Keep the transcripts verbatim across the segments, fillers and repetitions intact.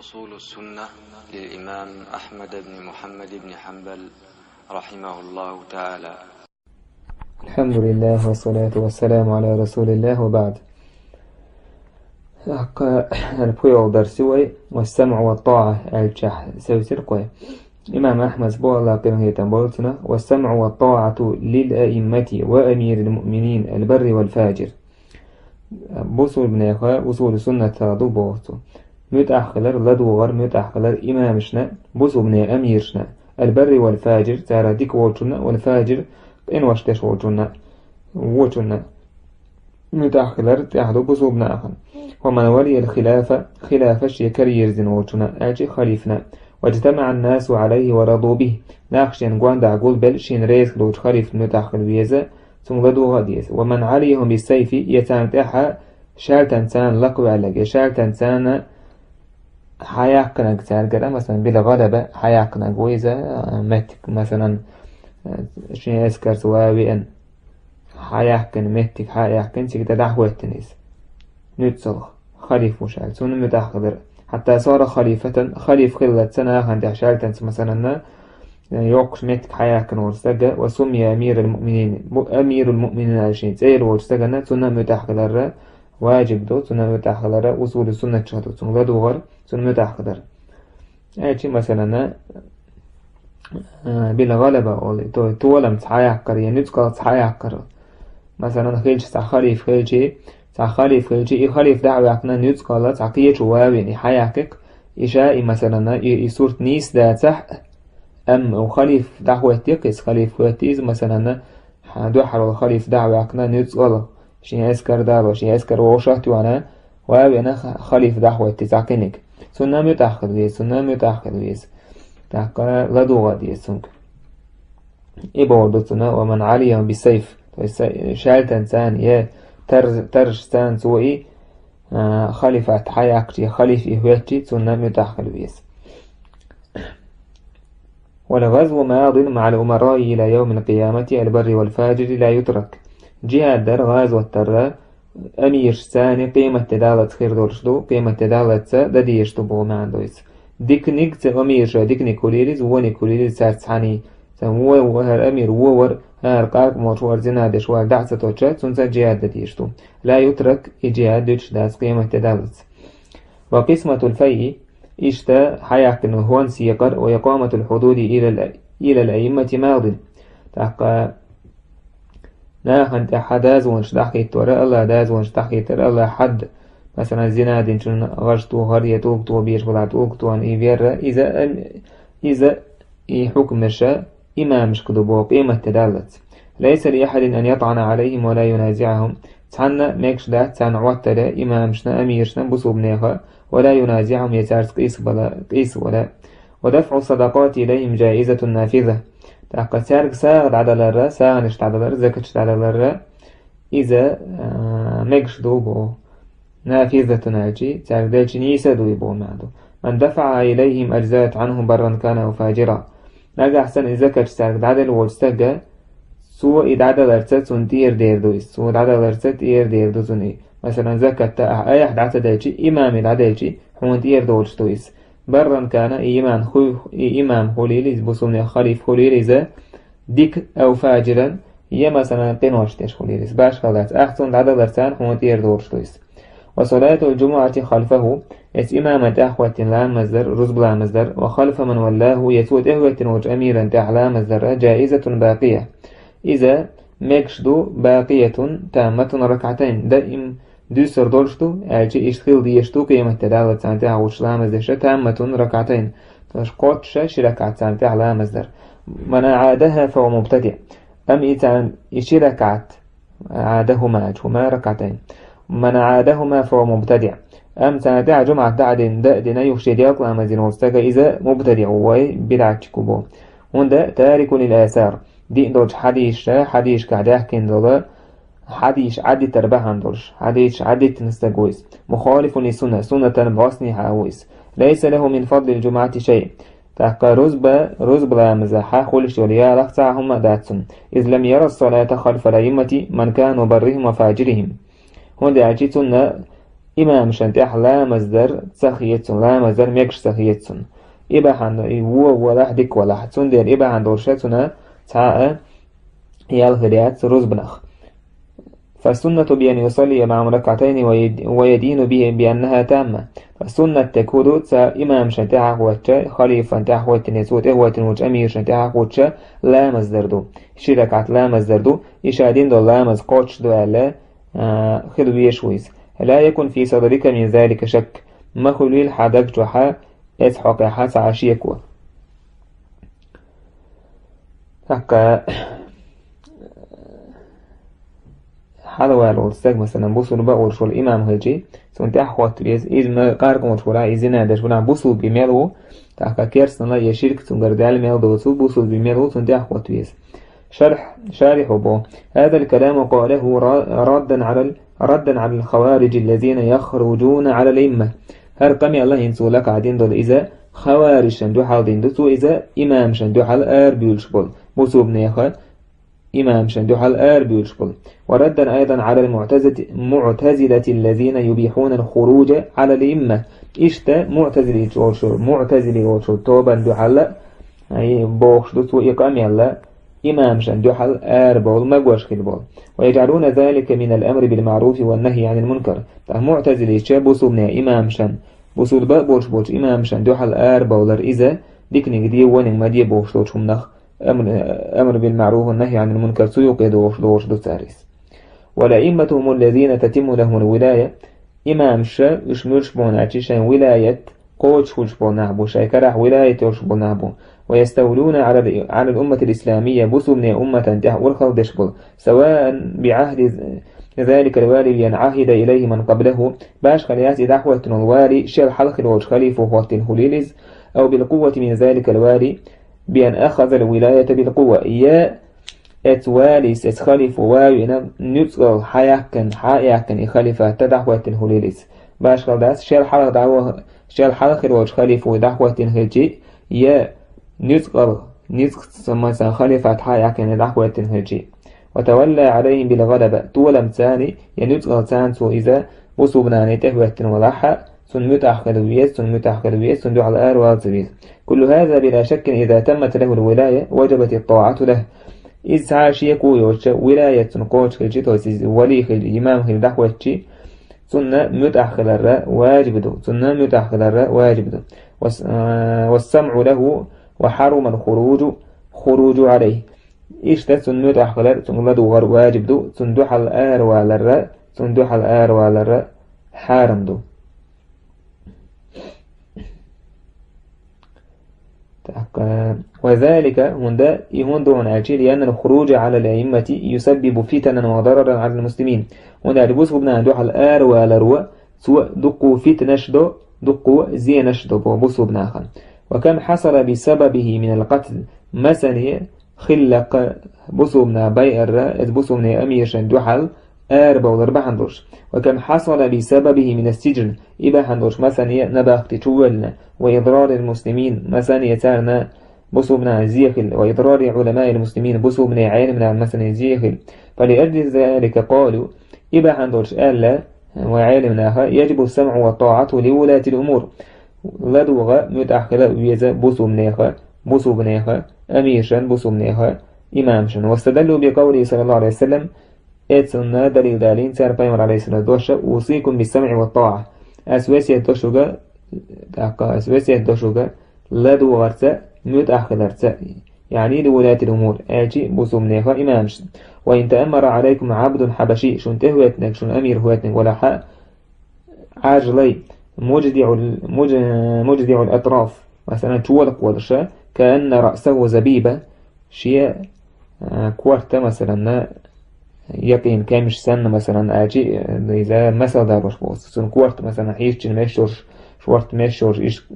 أصول السنة للإمام أحمد بن محمد بن حنبل رحمه الله تعالى. الحمد لله والصلاة والسلام على رسول الله وبعد. Аккха, пхуьйолгӀа дарс ю вай, والسمع والطاعة аьллачохь севцира кхой. Имам Ахьмада боху, Алла къинхетам болу цунах: والسمع والطاعة للأئمة وأمير المؤمنين البر والفاجر. Бусулбанеха усулу суннатах ду боху цо. МуьтӀахь хилар, ладугӀар, муьтӀахь хилар имамашна, бусулбанех амирашна, البر والفاجر, цара дика волчунна, والفاجر, къинош деш волчунна, вочунна. МуьтӀахь хилар тӀехь ду бусулба нахана. ومن ولي الخلافة, хилафа шен карайирзина волчунна, аьлча халифна. واجتمع الناس عليه ورضوا به. Нах шен гондахь гулбелла, шена реза долчу халифна муьтӀахь хила веза, цунга ладугӀа а деза. ومن عليهم بالسيف, я царна тӀехь шаьлтанца лакхаваьлларг, я шаьлтанца хьаяьккхинарг цаьргара, масалан, بالغلبة, хьаяьккхинарг ву иза, а, меттиг, масалан, а, шен эскарца ван а веана, хьаяьккхина меттиг, хьаяьккхина, цига тӀе дӀахӀоьттина иза. Нуьцкъала, халиф ву аьлла, цунна муьтӀахь хилар. حتى صار خليفة, халиф хиллалц нахана тӀехь шаьлтанца, масалан, йоккхуш меттиг хьаяьккхина волчу стага, وسمي أمير المؤمنين, бу-, أمير المؤمنين аьлла шен цӀе йина волчу стагана, цунна муьтӀахь хилар важиб ду, цунна муьтӀахь хилар усулу суннатех ду, цунга ладугӀар, цунна муьтӀахь хилар. Аьлча, масалан, а, بالغلبة олу, то есть толамца хьаяккхар, я нуьцкъалца хьаяккхар. Масалан, хилча цхьа халиф хилча, цхьа халиф хилча, и халиф дӀа а ваьккхина, нуьцкъала цхьа кхечу ван а веана, и хьаяккхи-кх, и ша, и, масалан, и, и сурт нийса дацахь а, амма халиф дӀахӀоьттира-кх иза, халиф хӀоьттира иза, масалан, хьан дуьххьара волу халиф дӀа а ваьккхина, нуьцкъала шен эскар далош, шен эскар вовшах а тоьхна, ван а веана, ха-, халиф дӀахӀоьттира цхьа кхиниг. Цунна муьтӀахь хила веза, цунна муьтӀахь хила веза. ТӀаккха ладугӀа а деза цунга. И бохург ду цунна: ومن عليهم بالسيف, то есть са-, шаьлтанца я тар-, таржашца цо и, а, халифат хьаяккхича, халиф и хӀоьттича, цунна муьтӀахь хила веза. والغزو ماض مع الأمراء إلى يوم القيامة البر والفاجر لا يترك. Джихад дар, гӀазот дар амирашца къематде даллалц хир долуш ду, къематде даллалц дан дезаш ду боху маьӀна ду иза. Диканиг, цу амираша диканиг хуьлийла иза, вониг хуьлийла иза цаьрца цхьаьний. Сан вон, вон хӀара амир вон вара, хӀара къаркъа молуш вара, зина деш вара, дӀа а ца тоьттуш, цунца джихад дан дезаш ду. لا يترك, и джихад дуьтуш дац къематде даллалц. وقسمة الفيء, иштта хьаяьккхина хӀун секъар, وإقامة الحدود إلى ال-, إلى الأئمة ماض. ТӀаккха нахана тӀехь дозанаш дӀахӀиттор, АллахӀа дозанаш дӀахӀиттор, АллахӀа хьадда, масалан, зина динчунна гӀаш тохар, я тӀулг тоха безаш валахь тӀулг тоха и вер, иза, иза и хьукмаша имамашка ду боху къематде даллалц. ليس لأحد أن يطعن عليهم ولا ينازعهم. Цхьанна мегаш дац царна Ӏоттаре, имамашна, амирашна, бусулбанеха, ولا ينازعهم, я цаьрца къийса бала, къийса вала. ودفع الصدقات إليهم جائزة نافذة. ТӀаккха цаьрга сагӀа дӀадалар, сагӀанаш дӀадалар, закаташ дӀадалар, иза, а, мегаш ду боху. نافذة аьлча, цаьрга делча нийса а ду и боху маьӀна ду. من دفعها إليهم أجزأت عنه برا كان أو فاجرا. Нагахь санна и закаташ цаьрга дӀаделла волчу стага, цо и дӀадаларца цунна тӀера дер ду иза. Цо дӀадаларца тӀера дер ду цунна и. Масалан, закат ахь айхьа дӀа ца делча, имаме дӀаделча, хьуна тӀера долуш ду иза. برا كان, и имам ху-, и имам хуьлийла иза, бусулбанех халиф хуьлийла иза, дика, أو فاجرا, я, масалан, къинош деш хуьлийла иза. Башхалла дац, ахь цунна дӀадаларца хьуна тӀера долуш ду иза. وصلاة الجمعة خلفه, эцу имаман тӀехь хӀоьттина ламаз дар, рузба ламаз дар, وخلف من ولاه, я цо тӀехӀоьттина волчу амиран тӀехь ламаз дар, جائزة باقية. Иза мегаш ду, باقية تامة ركعتين, даим дуьсур долуш ду, аьлча иштта хила дезаш ду, къематде даллалц царна тӀехь гӀуттуш ламаз деш, تامة ركعتين, то есть кхоччуш ши ракаӀат царна тӀехь ламаз дар. من أعادها فهو مبتدع. Амма и царна и ши ракаӀат, أعادهما, هما ركعتين. من أعادهما فهو مبتدع. Амма царна тӀехь жумӀат дӀа а дина, дан а дина, юха шен делкъа ламаз дина волу стага, иза мубтадиӀ ву, вай, бидӀатчик ву боху. ХӀунда, تارك للآثار. Диъна долчу хьадисаша, хьадисашкахь даьхкина долу, хьадисаш Ӏадитар бахьана долуш, хьадисаш Ӏадитина стаг ву иза. مخالف للسنة, суннатан бӀостанехьа ву иза. ليس له من فضل الجمعة شيء. ТӀаккха рузба, рузба ламазехь хуьлуш йолу ялах цхьа а хӀума а дац цунна. إذ لم ير الصلاة خلف الأئمة من كان برهم وفاجرهم. ХӀунда аьлча цунна имамашна тӀехь ламаз дар ца хета цунна, ламаз дар мегаш ца хета цунна. И бахьана, и вон валахь, дика валахь. Цундела и бахьана долуш цунна цхьа а ял хир яц рузбанах. فالسنة بأن يصلي معهم ركعتين ويد-، ويدين به بأنها تامة. Ткъа суннат дерг хӀун ду, цу имамашна тӀехьа а хоттуш, халифана тӀехьа а хоттуш, цо тӀехӀоьттина волчу амирашна тӀехьа а хоттуш, ламаз дар ду. Ши ракаӀат ламаз дар ду, и ша дина долу ламаз кхоччуш ду аьлла, а, хила везаш ву иза. لا يكن في صدرك من ذلك شك. Ма хуьлийла хьан даг чохь а, эцу хьокъехь цхьа а шеко. ТӀаккха хьалавала волу стаг, масалан, бусулба а волуш волу имам хилчи, цунна тӀехь а хӀотта веза, иза ма къаркъа волуш вара, иза зина деш вара, бусулба мел ву, тӀаккха керстанал я ширк цуьнгара даьлла мел доцу, бусулба мел ву, цунна тӀехь а хӀотта веза. شرح، شارح بو. هذا الكلام قاله ر-، ردا على ال-، ردا على الخوارج الذين يخرجون على الأئمة. ХӀара къамел а хӀинца цо лакхахь дина долу иза, хаварижашна дуьхьал дина ду цо иза, имамашна дуьхьал арабуьйлуш болу, бусулбанеха, имамашна дуьхьал арабуьйлуш болу. وردا أيضا على المعتزلة، المعتزلة الذين يبيحون الخروج على الأئمة. Иштта муътазилийчу волчу, муътазилий волчу тобанна дуьхьал а, ай, бохуш ду цо и къамел а, имамашна дуьхьал арабовла магош хила болу. ويجعلون ذلك من الأمر بالمعروف والنهي عن المنكر. ТӀаккха муътазилийча бусулбане имамашна, бусулба а болуш болчу имамашна дуьхьал арабовлар иза, диканиг де, вониг ма де бохуш долчу хӀуманах, амр-, الأمر بالمعروف والنهي عن المنكر, цу юкъе дохуш, дохуш ду цара иза. والأئمة هم الذين تتم لهم الولاية. Имамаш, уьш муьлш боху аьлча, шайн вилаят кхочуш хуьлуш болу нах бу, шайн карахь вилаят йолуш болу нах бу. ويستولون على ال-، على الأمة الإسلامية, бусулбане умматан тӀехь урхалла деш болу. سواء بعهد ذلك الوالي بأن عهد إليه من قبله. Башхалла яц и дӀахӀоьттина волу вали шел хьалха хилла волчу халифо хӀоттийна хуьлийла иза. أو بالقوة من ذلك الوالي بأن أخذ الولاية بالقوة. Я эцу валис, эцу халифо ван а вина, нуьцкъала хьаяьккхина, хьаяьккхина и халифат дӀахӀоьттина хуьлийла иза. Башхалла дац, шел хьалха дӀахӀо-, шел хьалха хир волчу халифо дӀахӀоьттина хилчи, я нуьцкъала, нуьцкъаца, масалан, халифат хьаяьккхина дӀахӀоьттина хилчи. وتولى عليهم بالغلبة, толамца я нуьцкъалца цо иза бусулбанана тӀехӀоьттина валахь а, цунна муьтӀахь хила веза, цунна муьтӀахь хила веза, цунна дуьхьал аравала ца веза. كل هذا بلا شك إذا تمت له الولاية وجبت الطاعة له. Иза цхьа а шеко йоцуш, вилаят цунна кхочуш хилчи, то есть иза вали хилчи, имам хилчи дӀахӀоьттичи, цунна муьтӀахь хилар важиб ду, цунна муьтӀахь хилар важиб ду. والس-، а, والسمع له وحرم الخروج، خروج عليه. Иштта цунна муьтӀахь хилар, цунна ладугӀар важиб ду, цунна дуьхьал аравалар, цунна дуьхьал аравалар хьарам ду. Так, э, وذلك, хӀунда, и хӀунда ду хьуна аьлчи, لأن الخروج على الأئمة يسبب فتنا وضررا على المسلمين. ХӀунда аьлча бусулбанан дуьхьал аравалар ву, цо дуккха фитнаш до, дуккха зенаш до бо бусулбанахана. وكم حصل بسببه من القتل, масане хиллакха бусулбана байарра, эцу бусулбане амиршан дуьхьал арабовлар бахьана долуш. وكم حصل بسببه من السجن, и бахьана долуш масане набахти чу воьллина, وإضرار المسلمين, масане царна бусулбана зе хилла, وإضرار علماء المسلمين, бусулбане Ӏеламнана масане зе хилла. فلأجل ذلك قالوا, и бахьана долуш аьлла, вай Ӏеламнаха, يجب السمع والطاعة لولاة الأمور. ЛадугӀа муьтӀахь хила веза бусулбанеха, бусулбанеха, амиршан, бусулбанеха, имамшан. واستدلوا بقوله صلى الله عليه وسلم, эцунна далил далийна цара пайхамар алейхиссалам дош: أوصيكم بالسمع والطاعة. Ас весет до шуга, тӀаккха ас весет до шуга ладугӀарца, муьтӀахь хиларца, يعني لولاة الأمور, аьлчи бусулбанеха имамшна. وإن تأمر عليكم عبد حبشي, шун тӀехӀоьттинарг, шун амир хӀоьттинарг валахьа, Ӏажлай, مجدع ال-، مج-، مجدع الأطراف, масалан, чолакх волуша, كأن رأسه زبيبة, шен, а, корта, масалан, якъин кемиш санна, масалан, аьлчи, а, иза масал далош боху. Цун корта, масалан, хьийзачун меш йолуш, шорта меш йолуш, иш-,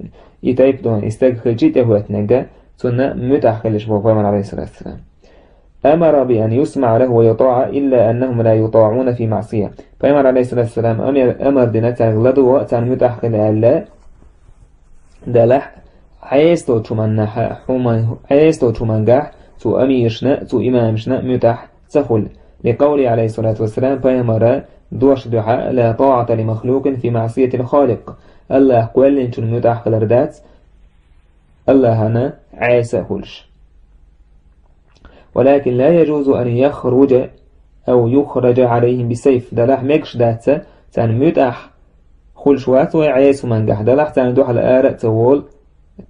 и тайпа дон, и стаг хилчи тӀехӀоьттинарга, цунна муьтӀахь хилаш боху пайхамар алейхиссалату вассалам. أمر بأن يسمع له ويطاع إلا أنهم لا يطاعون في معصية. Пайхамар алейхиссалату вассалам амир-, амар дина цаьрга ладугӀа, царна муьтӀахь хила аьлла, делахь, Ӏеса долчу хӀуманнахьа, хӀуман-, Ӏеса долчу хӀумангахь цу амиршна, цу имамшна муьтӀахь ца хуьлу. لقوله عليه الصلاة والسلام, пайхамара Дош дуьхьа: «لا طاعة لمخلوق في معصية الخالق». АллахӀ кхоьллинчун муьтӀахь хилар дац, АллахӀана Ӏеса а хуьлуш. «ولكن لا يجوز أن يخرج أو يخرج عليهم بالسيف». Делахь мегаш дац царна муьтӀахь хуьлуш вац вай Ӏеса хӀумангахь, делахь царна дуьхьал ара а ца волу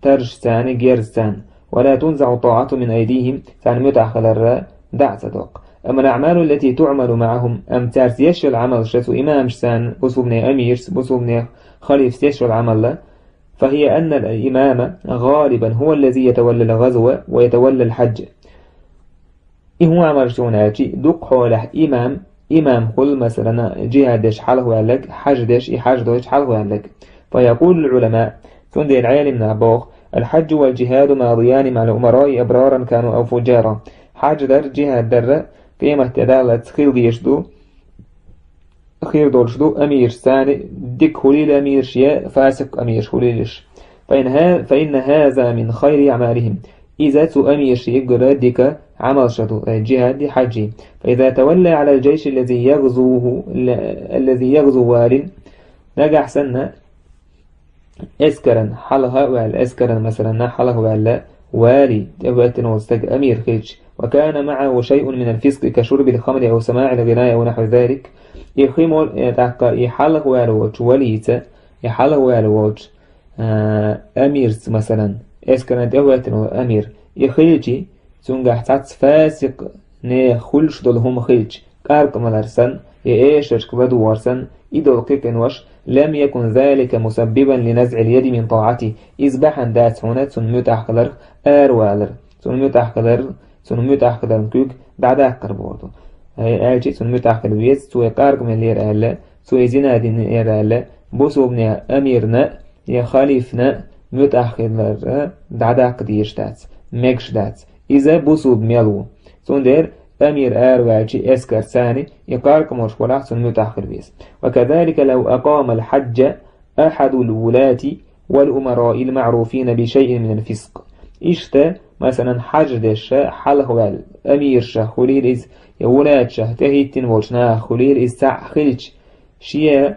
таржашца, герзаца. «ولا تنزع الطاعة من أيديهم», царна муьтӀахь хилар дӀа а ца доккху. «أما الأعمال التي تعمل معهم», амма цаьрца еш йолу Ӏамалш, цу имамашца, бусулбанийн амирца, бусулбанийн халифца еш йолу Ӏамал, «فهي أن الإمام غالبا هو الذي يتولى الغزو ويتولى الحج». И хӀун Ӏамалш ю аьлча, дукха хьолахь имам, имам хуьлу, масалан, джихӀад деш хьалхаваьлларг, хьаьж деш, и хьаьж дойтуш хьалхаваьлларг. «فيقول العلماء», цундела Ӏелам наха боху: «الحج والجهاد ماضيان مع الأمراء أبرارا كانوا أو فجارا». Хьаьж дар, джихӀад дар къематде даллалц хила дезаш ду, хир долуш ду амирашца, дика хуьлийла амираш я фасикъ амираш хуьлийла уьш. «فإن ها-، فإن هذا من خير أعمالهم». Иза цу амирашна гура дика Ӏамалш ду, э, джихӀади, хьаьжи. «فإذا تولى على الجيش الذي يغزوه، الذي يغزو وال». Нагахь санна эскаран хьалха а ваьлла, эскаран, масалан, хьалха ваьлла вали, тӀехӀоьттина волу стаг амир хилча, «وكان معه شيء من الفسق كشرب الخمر أو سماع الغناء أو نحو ذلك». И хи мол-, э, тӀаккха и хьалха ваьлла волчу валица, и хьалха ваьлла волчу, а, амирца, масалан, эскаран тӀехӀоьттина волу амир, и хилчи, цуьнгахь цхьацца фасикъ нехан хуьлуш долу хӀума хилча, къаркъамалар санна, я эшаршка ладугӀар санна, и долу кхин къинош, «لم يكن ذلك مسببا لنزع اليد من طاعته». Иза бахьана дац хьуна цунна муьтӀахь хиларх аравалар, цунна муьтӀахь хилар, цунна муьтӀахь хиларна куьг дӀадаккхар бохург ду. Э, аьлча цунна муьтӀахь хила веза, цо и къаркъа мел яра аьлла, цо и зина дина яра аьлла, бусулбанийн амирна я халифна муьтӀахь хилар дӀадаккха дезаш дац, мегаш дац. Иза бусулба мел ву. Цундела амир араваьлча эскарца, и къаркъамалш валахь, цунна муьтӀахь хила веза. «وكذلك لو أقام الحج أحد الولاة والأمراء المعروفين بشيء من الفسق». Иштта, масалан, хьаьж деш хьалха ваьлла амирша хуьлийла иза, я вулатша, тӀехӀиттина волчу наха хуьлийла иза цхьаъ хилча, шен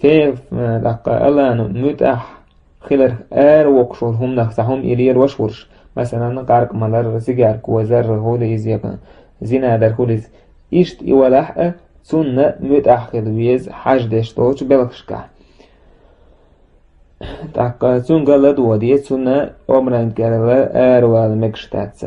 фе-, тӀаккха Аллана муьтӀахь хиларх аравоккхуш волу хӀуманах цхьа хӀума и лелош волуш, масалан, къаркъамалар, сигарка озар хуьлу иза, я зина дар хуьлу иза. Иштта и валахь а, цунна муьтӀахь хила веза хьаьж деш долчу белхашкахь. ТӀаккха цуьнга ладогӀа деза, цунна омран кӀел аравала мегаш дац.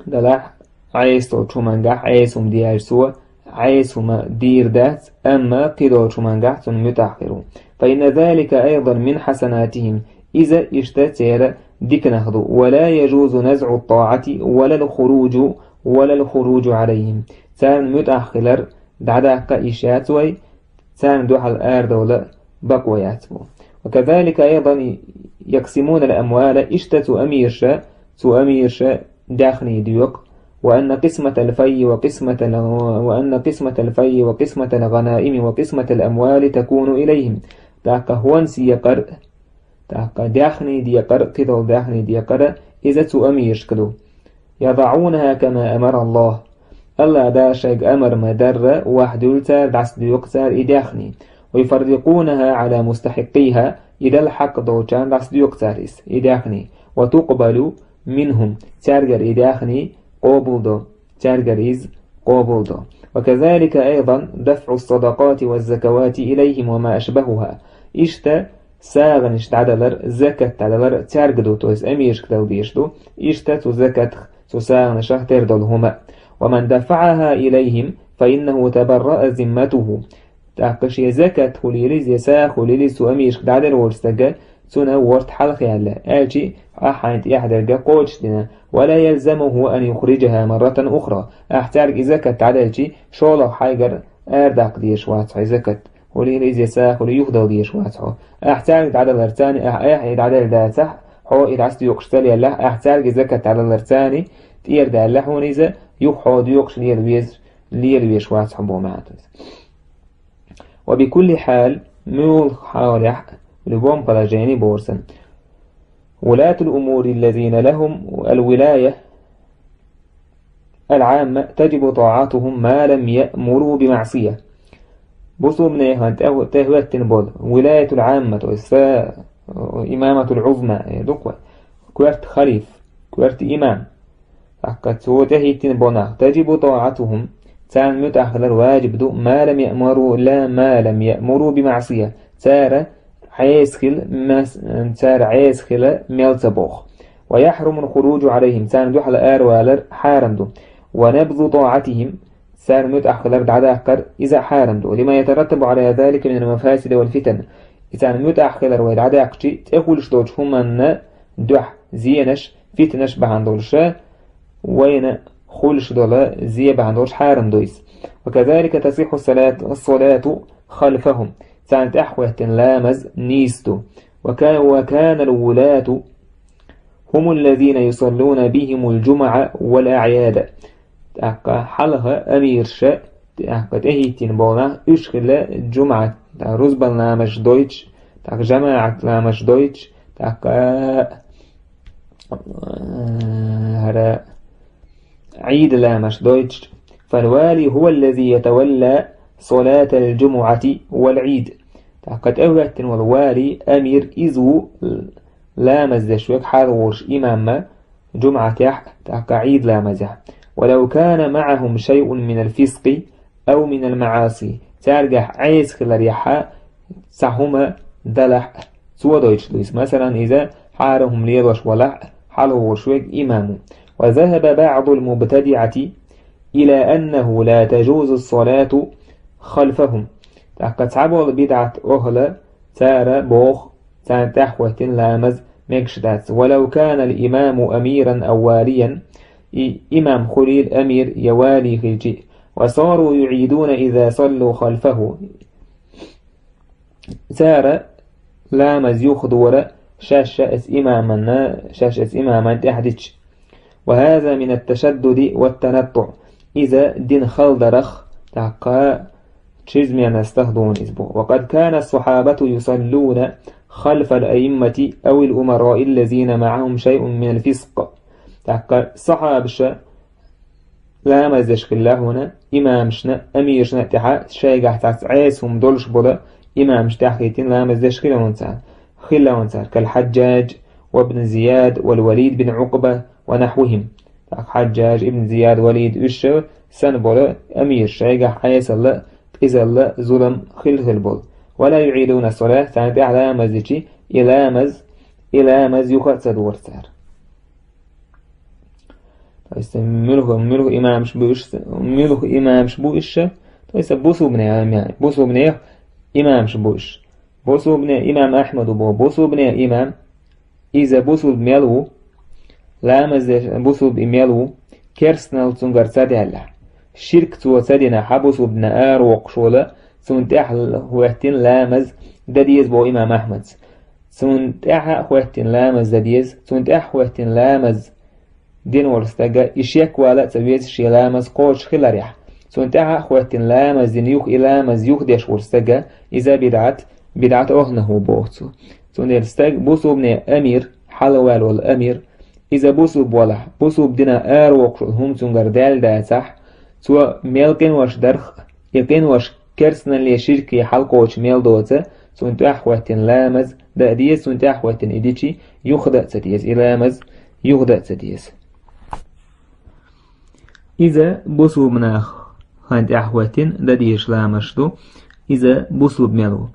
Делахь Ӏеса долчу хӀумангахь Ӏеса хӀума де аьлча цо, Ӏеса хӀума дийр дац, амма кхидолчу хӀумангахь цунна муьтӀахь хир ву. «فإن ذلك أيضا من حسناتهم». Иза иштта церан диканах ду. «ولا يجوز نزع الطاعة ولا الخروج، ولا الخروج عليهم». Царна муьтӀахь хилар дӀадаккха йиш яц вай, царна дуьхьал арадовла бакъо яц бу. «وكذلك أيضا يقسمون الأموال», иштта цу амирша, цу амирша даьхний доькъу. «وأن قسمة الفيء وقسمة ال-، وأن قسمة الفيء وقسمة الغنائم وقسمة الأموال تكون إليهم». ТӀаккха хӀонс екъар, тӀаккха даьхний декъар, кхидолу даьхний декъар, иза цу амиршка ду. «يضعونها كما أمر الله». Аллах Дала шайга амар ма дарра, вахдуьллу цара, дӀасадоькъу цара и даьхний. «ويفرقونها على مستحقيها», и дала хьакъ долчарна дӀасадоькъу цара иза, и даьхний. «وتقبل منهم», цаьргара и даьхний къобалдо, цаьргара иза къобалдо. «وكذلك أيضا دفع الصدقات والزكوات إليهم وما أشبهها». Иштта сагӀанаш дӀадалар, закат дӀадалар цаьрга ду, то есть амиршка дала дезаш ду. Иштта цу закатах, цу сагӀанашах тера долу хӀума. «ومن دفعها إليهم فإنه تبرأ ذمته». ТӀаккха шен закат хуьлийла иза, я сагӀа хуьлийла иза цу амиршка дӀаделла волчу стага, цунна ворта хьалха яьлла, аьлчи ахь хьайна тӀехь дерг кхочушдина. «ولا يلزمه أن يخرجها مرة أخرى». Ахь цаьрга и закат дӀаделчи, шолгӀа хьайгара арадаккха дезаш вац хьо и закат. Хуьлийла иза, я сагӀа хуьлийла, юхадала дезаш вац хьо. Ахь цаьрга дӀадаларца, ахь, ахь и дӀаделла дацахь, хьо и дӀасадоькъуш ца леллехь, ахь цаьрга и закат дӀадаларца, тӀера даьлла хьуна иза, юха хьо доькъуш лела веза, лела везаш вац хьо боху маьӀна ду иза. «وبكل حال», муьлхха хьалехь, в любом положении бохург сан. «ولاة الأمور الذين لهم الولاية العامة تجب طاعتهم ما لم يأمروا بمعصية». бусулбанехьа тӀе-, тӀехӀоьттина болу, вилаятул Ӏамма, то есть, са, имаматул Ӏузма, э, ду-кх вай, коьрта халиф, коьрта имам. ТӀаккха цо тӀехӀиттина болу нах, таджибу тӀаӀатухум, царна муьтӀахь хилар ваджиб ду, ма лам яъмуру, ла ма лам яъмуру би маӀсия, цара Ӏеса хила, мас-, цара Ӏеса хила мел ца боху. Ва яхьрумул хуруджу Ӏалайхим, царна дуьхьал аравалар хьарам ду. Ва набзу тӀаӀатихим, царна муьтӀахь хилар дӀадаккхар, иза а хьарам ду. Лима ятараттабу Ӏала залика минал мафасиди вал фитан. И царна муьтӀахь хилар вай дӀадаьккхичи, тӀехуьлуш долчу хӀуманна дуьхьа зенаш, фитнаш бахьана долуша, вайна хуьлуш долу зе бахьана долуш хьарам ду иза. Ва казалика тасихху салат-, салату халфахум. Царна тӀаьхьахӀоьттина ламаз нийса ду. Ва ка-, ва канал вулату хумул лазина юсаллуна бихимул джумаӀа вал аӀяда. ТӀаккха хьалха амирша, тӀаккха тӀехӀиттина болу нах, уьш хилла джумаӀат, тӀаккха рузбан ламазаш дойтуш, тӀаккха жамаӀат ламазаш дойтуш, тӀаккха, э, хӀара Ӏийд ламазаш дойтуш. Фал вали хува ллази ятавалла салатал джумуӀати вал Ӏийд. ТӀаккха тӀехӀоьттина волу вали, амир, иза ву ламаз деш верг, хьалхара имам, джумаӀатехь, тӀаккха Ӏийд ламазехь. Валав кана маӀахум шайъун минал фискъи ав минал маӀаси. Цаьргахь Ӏеса хиларехьа цхьа хӀума далахь, цо дойтуш ду иза. Масалан, иза хьарам хӀума лелош валахь, хьалхара верг имам ву. Ва захаба баӀдул мубтадиӀати ила аннаху ла таджузу салату халфахум. ТӀаккха цхьаболу бидӀат охӀла, цара боху, царна тӀаьхьахӀоьттина ламаз мегаш дац. Валав канал имаму амиран ав валиян, и имам хуьлийла амир я вали хилчи, ва сару юӀидуна иза саллу халфаху. Цара ламаз юхадора шаьш-шаьш имаманна, шаьш-шаьш имаман тӀаьхьа дича. Ва хаза минат ташаддуди ват танаттуӀ. Иза дин халдарах, тӀаккха чрезмерностах ду иза боху. Ва къад кана ас-сахьабату юсаллуна халфал аиммати авил умараи ллазина маӀахум шайъун минал фискъ. ТӀаккха сахьабаша ламаз деш хилла хьуна имамашна, амирашна тӀаьхьа шайгахь цхьацца Ӏеса хӀума долуш болу имамаш тӀаьхьахӀиттина ламаз деш хилла хьуна цара. Хилла хьуна цара, кал Хьаджжадж ва ибн Зияд вал Валид бин Ӏукъба ва нахьвихим. ТӀаккха Хьаджжадж, ибн Зияд, Валид, уьш санна болу амираш, шайгахь Ӏесалла, къизалла, зулам хилла-хилла болу. Ва ла юӀидуна ас-салат, царна тӀаьхьа ламаз дичи, и ламаз, и ламаз юха а ца дора цара. То есть, муьлха, муьлха имамаш бу уьш, муьлха имамаш бу уьш, то есть, бусулбане, бусулбане имамаш бу уьш. Бусулбане имам Ахьмад ву боху, бусулбане имам, иза бусулба мел ву, ламаз деш бусулба и мел ву, керстанал цуьнгара ца даьлла. Ширк цо ца дина, хьан бусулба дина аравоккхуш волу, цунна тӀаьхьа хӀоьттина ламаз дан деза боху имам Ахьмадс. Цунна тӀаьхьа а хӀоьттина ламаз дан деза, цунна тӀаьхьа хӀоьттина ламаз дина волу стага, и шеквала а ца веза шен ламаз кхочуш хиларехь. Цунна тӀаьхьа а хӀоьттина ламаз дина юха и ламаз юхадеш волу стага, иза бидӀат, бидӀат охӀнах ву боху цо. Цундела стаг бусулбане амир, хьалаваьлла волу амир, иза бусулба валахь, бусулба дина аравоккхуш волу хӀума цуьнгара даьлла дацахь, цо мел къинош дарх, и къинош керстаналле ширке хьалакхочу мел доцу, цунна тӀаьхьа хӀоьттина ламаз дан а деза, цунна тӀаьхьа хӀоьттина и дичи, юхадан а ца деза, и ламаз юхадан а ца деза. Иза бусулба нах хьан тӀаьхьа хӀоьттина дан дезаш ламазаш ду, иза бусулба мел ву.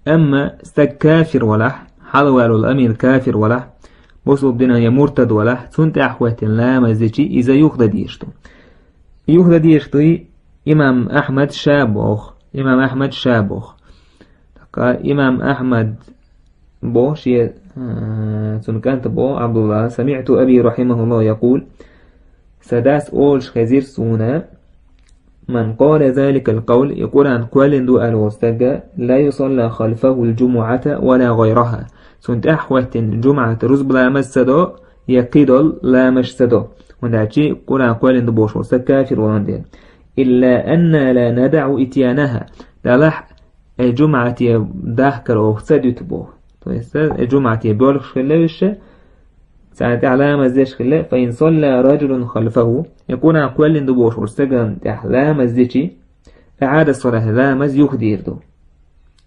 Амма стаг кафир валахь, хьалаваьлла волу амир кафир валахь, бусулба динан я муртад валахь, цунна тӀаьхьа хӀоьттина ламаз дичи, иза юхадан дезаш ду. Юхадан дезаш дуй имам Ахьмад ша боху. Имам Ахьмад ша боху. ТӀаккха имам Ахьмад боху шен, а, цуьнан кӀанта боху Абдулла: «Самиъту аби рахьимахуллаху якъул». Сан дас олуш хезира суна: «Ман къала заликал къавл», и Къуръан кхоьллина ду аьлла волу стага: «Ла юсалла халфахул джумуъата ва ла гъайраха». Цунна тӀаьхьа хӀоьттина джумуъат рузба ламаз ца до, я кхидолу ламазаш ца до. ХӀунда аьлча Къуръан кхоьллина ду бохуш волу стаг кафир волун дела. «Илла анна ла надаъу итьянаха». Далахь, э, джумуъате дахкар оха ца дуьту боху. То есть, э, джумуъате боьлхуш хилла уьш, царна тӀехь ламаз деш хилла, «фа ин салла раджулун халфаху», и Къуръан кхоьллина ду бохуш волу стагана тӀехь ламаз дичи, إعادة الصلاة, ламаз юха дийр ду.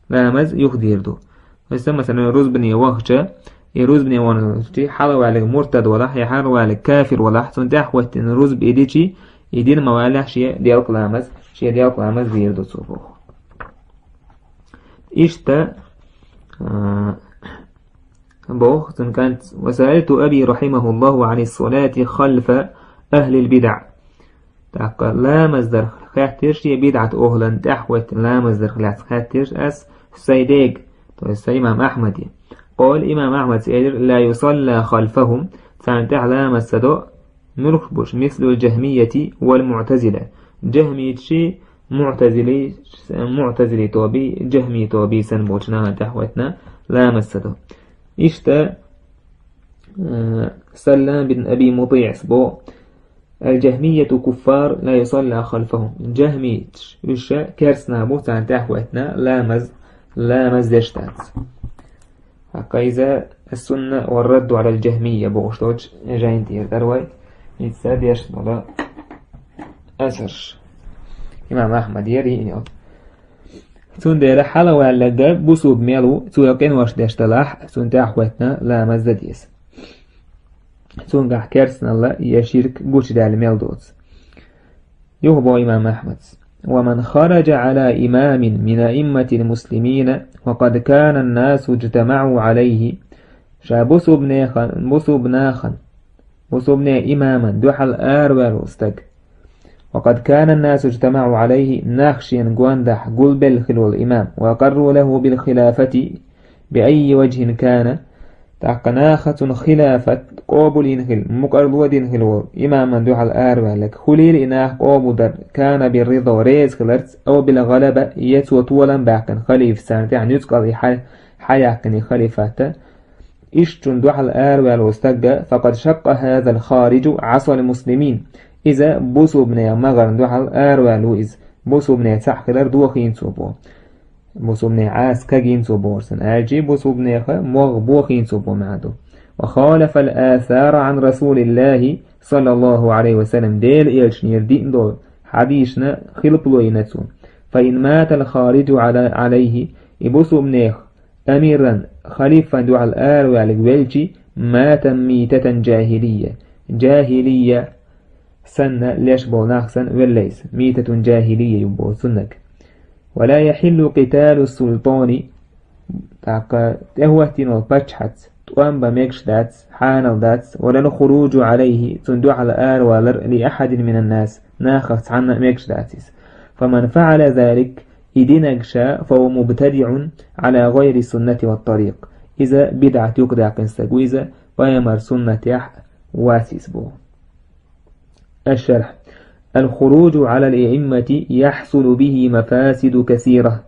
Ламаз юха дийр ду. Хьайса, масалан, рузбане вахча, и рузбане вахча, хьалаваьллиг муртад валахь, я хьалаваьллиг кафир валахь, цунна тӀехьа хӀоттийна рузба и дичи, и дина ма валлехь, шен делкъа ламаз, шен делкъа ламаз дийр ду цо боху. Иштта, а, боху цун кӀант: «وسألت أبي رحمه الله عن الصلاة خلف أهل البدع». ТӀаккха ламаз дар хаьттира шен бидӀат охӀлан тӀехьа хӀоттийна ламаз дар лаьцна хаьттира ас сайн дега, то есть сайн имам Ахьмаде. قال, имам Ахьмада элира: «لا يصلى خلفهم», царна тӀехьа ламаз ца до, муьлххачу бу уьш, «مثل الجهمية والمعتزلة». Джахмиташи, муътазили, муътазили тоби, джахми тоби санна болчу нахана тӀехьа хӀоттийна ламаз ца до. Иштта, э, Саллам бин Аби МутӀиӀас боху: «الجهمية كفار لا يصلى خلفهم». Джахмиташ, уьш керстанаш бу, царна тӀехьа хӀоттийна ламаз, ламаз деш дац. ХӀокху иза «السنة والرد على الجهمية» бохуш долчу жайна тӀера дара вай, иза дешна долу асарш. Имам Ахьмада яра йиъна йолу. Цундела хьалаваьлларг бусулба мел ву, цо къинош деш далахь, цунна тӀехьа хӀоттийна ламаз дан деза. Цуьнгахь керстаналла я ширк гучудаьлла мел доцу. Юха боху имам Ахьмада: «ومن خرج على إمام من أئمة المسلمين وقد كان الناس اجتمعوا عليه». Ша бусулба нехан, бусулба нахана, бусулбане имаман дуьхьал араваьлла волу стаг. «وقد كان الناس اجتمعوا عليه», нах шена гондахь гулбелла хилла волу имам, «وأقروا له بالخلافة بأي وجه كان». ТӀаккха наха цунна хилафат къобалйина хилла, мукъарло дина хилла волу имаман дуьхьал араваьлларг, хуьлийла и нах къобалдар, «كان بالرضا», реза хиларца, «أو بالغلبة», я цо толам баьккхина халифас царна тӀехь нуьцкъала и хьа-, хьаяьккхина и халифат. Иштта цунна дуьхьал араваьлла волу стаг, «فقد شق هذا الخارج عصا المسلمين». Иза бусулбане магӀарна дуьхьал араваьлла ву иза. Бусулбане цхьаъ хилар дохийна цо боху. Бусулбане Ӏаса кагийна цо бохург санна. Аьлча бусулбанех могӀа бохийна цо боху маьӀна ду. «وخالف الآثار عن رسول الله صلى الله عليه وسلم». Делан элчанера диъна долу хьадисашна хилпало йина цо. «فإن مات الخارج على، عليه». И бусулбанех амиран, халифан дуьхьал араваьлларг велча, «مات ميتة جاهلية». Джахилия санна, леш болу нах санна велла иза. «ميتة جاهلية» ю боху цуннаг. «ولا يحل قتال السلطان». ТӀаккха тӀехӀоттийна волу паччахьаца тӀом бан мегаш дац, хьанал дац, «ولا الخروج عليه», цунна дуьхьал аравалар, «لأحد من الناس», нахах цхьанна а мегаш дац иза. «فمن فعل ذلك», и динарг ша, «فهو مبتدع على غير السنة والطريق». Иза бидӀат юкъадаьккхина стаг ву иза, пайхамар суннатехь вац иза боху. الشرح. «الخروج على الأئمة يحصل به مفاسد كثيرة».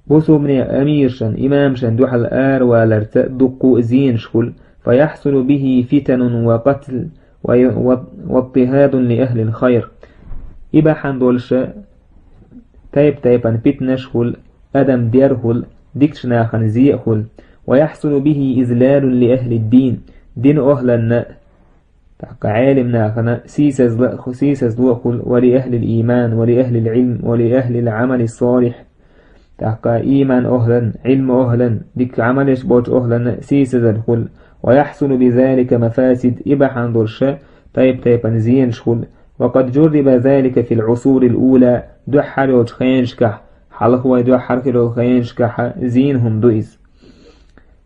Бусулбане амиршан, имамшан дуьхьал араваларца дуккха а зенаш хуьлу, «فيحصل به فتن وقتل و، و، واضطهاد لأهل الخير». И бахьана долуша тайп-тайпана питанаш хуьлу, адам дер хуьлу, дикачу нахана зе а хуьлу. «ويحصل به إذلال لأهل الدين». Дин охӀланна, тӀаккха Ӏелим нахана сийсазла-, сийсазло а хуьлу, «ولأهل الإيمان ولأهل العلم ولأهل العمل الصالح». ТӀаккха ийман охӀлан, Ӏилма охӀлан, дика Ӏамал еш болчу охӀланна сийсазар хуьлу. «ويحصل بذلك مفاسد», и бахьана долуша тайп-тайпана зенаш хуьлу. «وقد جرب ذلك في العصور الأولى», дуьххьара йолчу хенашкахь, хьалха вай дуьххьара хилла йолу хенашкахь зийна хӀума ду иза.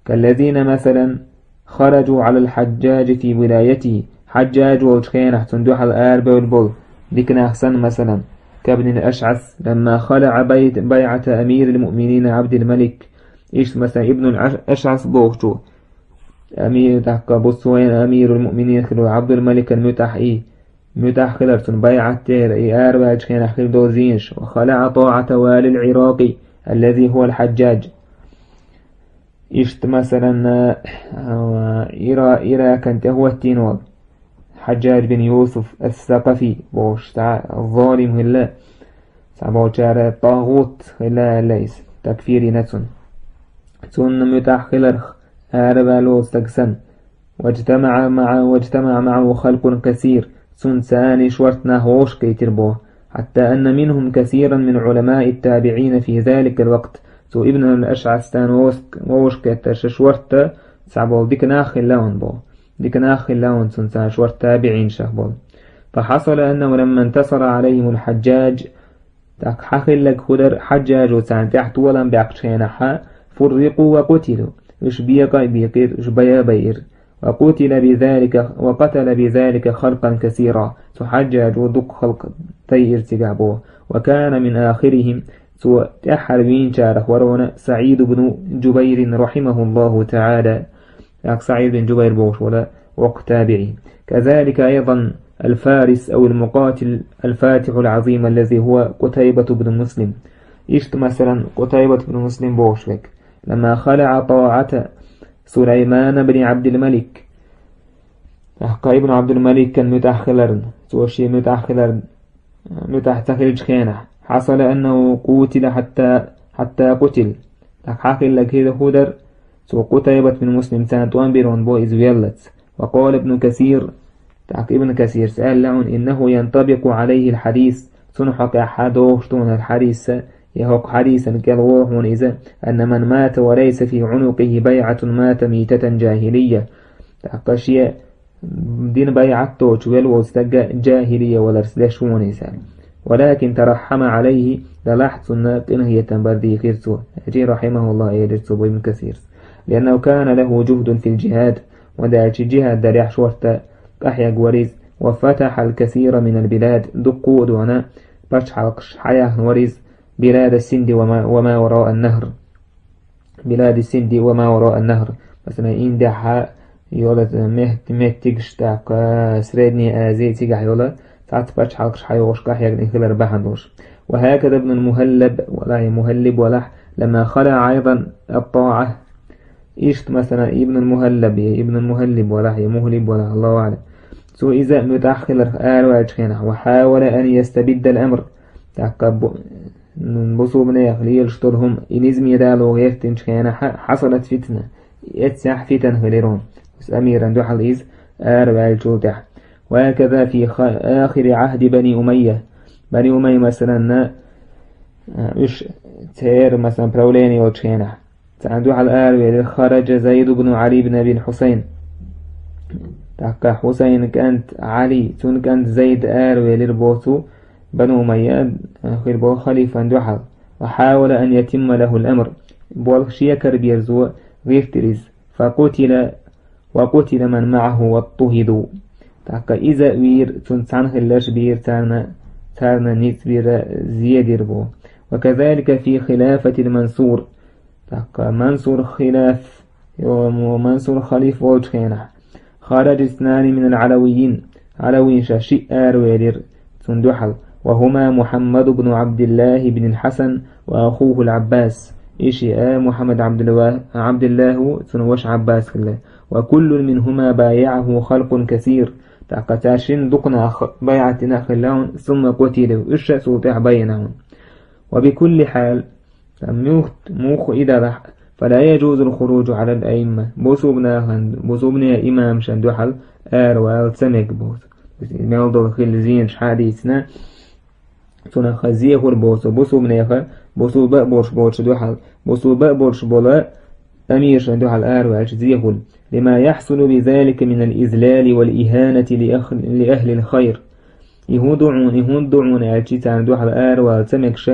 «كالذين مثلا خرجوا على الحجاج في ولايته». Хьаджаж волчу хенахь цунна дуьхьал арабевлла болу дика нах санна, масалан, «كابن الأشعث لما خلع بيت، بيعة أمير المؤمنين عبد الملك». Иштта, масалан, Ибнул Аш-, Ашъас бохучу, амир, тӀаккха бусалбанийн амирул муъминин хилла Ӏабдул-Маликан муьтӀахь и, муьтӀахь хилар цунна байӀат дера, и араваьллачу хенахь хилла долу зенаш. «وخلع طاعة والي العراق الذي هو الحجاج». Иштта, масалан, а, Ира-, Иракан тӀехӀоттийна волу Хьаджаж бин Юсуф ас-Сакъафи бохуш цхьа золим хилла, цхьаболчара тӀагӀут хилла аьлла иза, такфир йина цунна. Цунна муьтӀахь хиларх араваьлла волу стаг санна, «واجتمع مع، واجتمع معه خلق كثير», цунца цхьаьна шорта нах вовшахкхийтира боху. حتى أن منهم كثيرا من علماء التابعين في ذلك الوقت. Цу Ибн ал-Ашъас царна вовшах-, вовшахкхетарш шортта цхьаболу дика нах хилла хьуна боху. Дика нах хилла хьуна цунна царна шортта табиӀинашах болу. فحصل أنه لما انتصر عليهم الحجاج, тӀаккха хьан хилларг хӀун дара, Хьаджжажо царна тӀехь толам баьккхичу хенахь, فرقوا وقتلوا, уьш бекъа а бекъира, уьш байа а байира. وقتل بذلك، وقتل بذلك خلقا كثيرا. Цу Хьаджжажо дукха халкъ тайира цигахь боху. وكان من آخرهم, цо тӀаьххьара вийначарах вара хьуна СаӀид ибн Джубайр, رحمه الله تعالى. ТӀаккха СаӀид бин Джубайр бохуш вара воккха табиӀи. كذلك أيضا الفارس أو المقاتل الفاتح العظيم الذي هو قتيبة بن مسلم. Иштта, масалан, Къутайбат ибн Муслим бохуш верг. لما خلع طاعة سليمان بن عبد الملك. ТӀаккха Ибн Абдул-Маликан муьтӀахь хиларна, цо шен муьтӀахь хиларна, муьтӀахь ца хилчу хенахь, حصل أنه قوتل حتى، حتى قتل. ТӀаккха хьан хилларг хӀун дара, цо Къутайбат бин Муслим царна тӀом бира хьуна боху иза веллалц. وقال ابن كثير, тӀаккха Ибн Касирс аьлла хьуна: إنه ينطبق عليه الحديث, цунна хьокъехь догӀуш ду хьуна хӀара хьадис, я хӀокху хьадисан кӀел вогӀу хьуна иза, أن من مات وليس في عنقه بيعة مات ميتة جاهلية. ТӀаккха шен дина байӀат доцуш велла волу стаг жахӀилия валарца деш ву хьуна иза. ولكن ترحم عليه, делахь цунна къинхетам бар дийхира цо. ХӀинца, رحمه الله, элира цо, бу Ибн Касирс. لأنه كان له جهد في الجهاد, хӀунда аьлча жихӀад дарехь шортта къахьегна вара иза. وفتح الكثير من البلاد, дуккха а дуьхьал пачхьалкхаш схьаяьхна вара иза. بلاد السند وما، وما وراء النهر. بلاد السند وما وراء النهر. Масалан, Индехь йолу мет-, меттигаш, тӀаккха Средняя Азия, цигахь йолу цхьацца пачхьалкхаш схьайогӀуш къахьегна и хилар бахьана долуш. وهكذا ابن المهلب, валахь, я Мухьаллиб валахь, لما خلع أيضا الطاعة. Иштта, масалан, Ибн ал-Мухьаллаб, я Ибн ал-Мухьаллиб валахь, я Мухьлиб валахь, Аллаху аӀлам. Цо иза муьтӀахь хиларх араваьллачу хенахь, وحاول أن يستبد الأمر. ТӀаккха бу-, бусулбанех лелаш долу хӀума и низаме дало гӀертинчу хенахь, حصلت فتنة. Эццехь фитан хилира хьуна. Амиран дуьхьал иза араваьллачул тӀаьхьа. وهكذا في خ-، آخر عهد بني أمية. Бани Умайя, масалан, а, уьш церан, масалан, правление йолчу хенахь, царна дуьхьал аравелира خرج زيد بن علي بن أبي الحصين. ТӀаккха Хьусайнан кӀант Ӏали, цуьнан кӀант Зайд аравелира боху цу Бану Умайя, а, хир болу халифан дуьхьал. وحاول أن يتم له الأمر. Болх шен кара бирзо гӀиртира иза. فقتل وقتل من معه واضطهدوا. ТӀаккха иза вийра, цунна цхьаьна хилларш бийра царна, царна ницкъ бира, зе дира боху. وكذلك في خلافة المنصور. ТӀаккха Мансур хилаф, йо-, Мансур халиф волчу хенахь, خرج اثنان من العلويين. Алавийша шиъ аравелира цунна дуьхьал. وهما محمد بن عبد الله بن الحسن وأخوه العباس. И шиъ Мухьаммад Абдулла-, Абдуллаху, цуьнан ваша Аббас хилла. وكل منهما بايعه خلق كثير. ТӀаккха цара шинна дукха нах байӀат дина хилла хьуна, ثم قتلوا, уьш а цул тӀаьхьа байина хьуна. وبكل حال, муьлхха, муьлхха и далахь, فلا يجوز الخروج على الأئمة. Бусулба нахана, бусулбане имамашна дуьхьал аравала ца мега боху. Мел долу хилла зенаш хьа а дийцина, цунах зе хуьлу боху бусулбанеха, бусулба а болуш болчу дуьхьал, бусулба а болуш болу амирашна дуьхьал араваьлча зе хуьлу. لما يحصل بذلك من الإذلال والإهانة لأخ-، لأهل الخير. И хӀун ду хьуна, и хӀунда ду хьуна аьлча, царна дуьхьал аравала ца мегаш,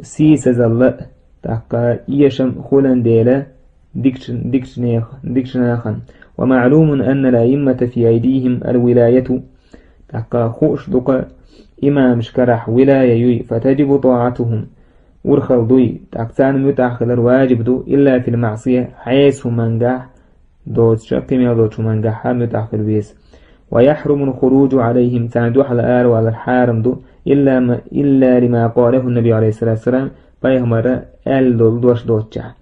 сийсазалла, тӀаккха эшам хуьлан дела, дикачу, дикачу нех-, дикачу нахана. ومعلوم أن الأئمة في أيديهم الولاية. ТӀаккха хууш ду-кха имамаш карахь вилая юй, فتجب طاعتهم. Урхалла дуй, тӀаккха царна муьтӀахь хилар важиб ду, إلا في المعصية, хьеса хӀумангахь, доцуша, кхин мел долчу хӀумангахь муьтӀахь хила веза. ويحرم الخروج عليهم, царна дуьхьал аравалар хьарам ду, إلا م-، إلا لما قاله النبي عليه الصلاة والسلام, пайхамара аьлла долу дош доцучехь.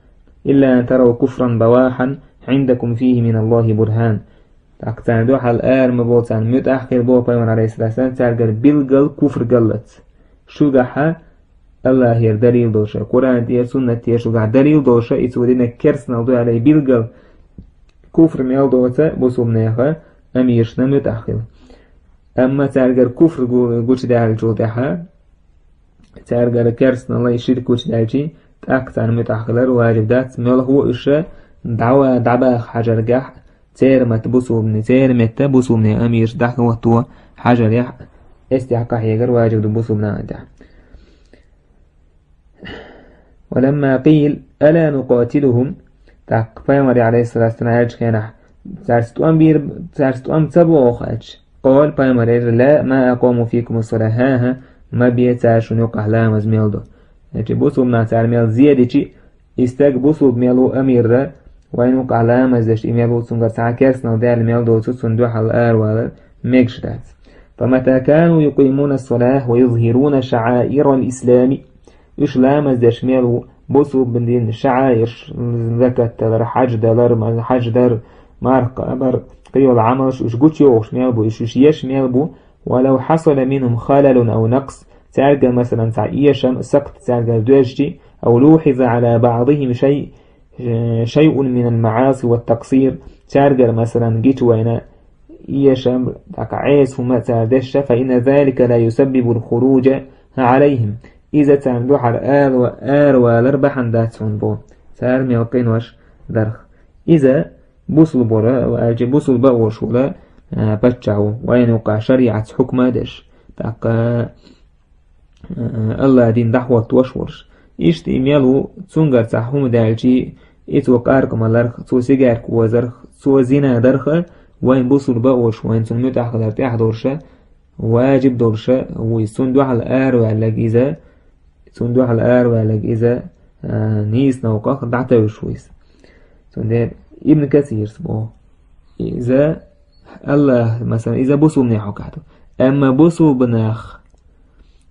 إلا أن تروا كفرا بواحا عندكم فيه من الله برهان. ТӀаккха царна дуьхьал ара ма боху, царна муьтӀахь хила боху пайхамар, алейхиссалату вассалам, цаьргара билггал куфр галлалц. Шуьгахьа Аллахьера далил долуша, Къуръан тӀера, суннат тӀера шуьгахь далил долуша, и цо динан керстанал ду аьлла, и билггал куфр мел доцу бусулбанеха амирашна муьтӀахь хила. Амма цаьргара куфр гу-, гучудаьллачул тӀаьхьа, цаьргара керстаналла и ширк гучудаьлчи, тӀаккха царна муьтӀахь хилар ваджиб дац, мелхо уьш дӀава-, дӀабаха хьажаргахь, церан метта бусулбане, церан метта бусулбане амираш дӀахӀотто хьажарехь, эстехь къахьегар ваджиб ду бусулбанан тӀехь. ولما قيل: ألا نقاتلهم؟ ТӀаккха пайхамаре, алейхиссалату вассалам, аьллачу хенахь, цаьрца тӀом бийр-, цаьрца тӀом ца боху аьлча, къала, пайхамаре элира: لا، ما أقاموا فيكم الصلاة. ХӀан-хӀа, ма бе цара шуна юкъахь ламаз мел до. Значит, бусулбанах цара мел зе дичи, и стаг бусулба мел ву амирра, вайна юкъахь ламаз деш и мел ву, цуьнгара цхьа керстаналла даьлла мел доцу, цунна дуьхьал аравалар мегаш дац. فمتى كانوا يقيمون الصلاة ويظهرون شعائر الإسلام. Уьш ламаз деш мел ву, бусулба динан шаӀаирш, закат далар, хьаж далар, ма-, хьаж дар, марха кхабар, кхийолу Ӏамалш уьш гучуйохуш мел бу, уьш, уьш еш мел бу, ولو حصل منهم خلل أو نقص, цаьрга, масалан, цхьа эшам, сакхт цаьргара доьжчи, أو لوحظ على بعضهم شيء، шайъун минал маӀаси ва такъсир, цаьргара, масалан, гича вайна эшам, тӀаккха Ӏеса хӀума цара дешша, фа инна залика ла юсаббибул хуружа гӀалайхим. Иза царна дуьхьал ала-, аравалар бахьана дац хьуна боху, цара мел къинош дарх. Иза бусулба вара, аьлча бусулба а волуш вара, а, паччахь ву, вайна юкъахь шариӀатца хьукма а деш. ТӀаккха Аллах дин дӀахӀоттош волуш. Иштта и мел ву, цуьнгара цхьа хӀума даьлчи, и цо къаркъа маларх, цо сигарка озарх, цо зина дарх, вайн бусулба а волуш, вайн цунна муьтӀахь хилар тӀехь долуша, ваджиб долуша ву иза. Цунна дуьхьал араваьлларг иза, цунна дуьхьал араваьлларг иза, а, нийса новкъах дӀатевжаш ву иза. Цундела Ибн Касирс боху. Иза Аллах, масалан, иза бусулбане хьокхахь ду. Амма бусулбанах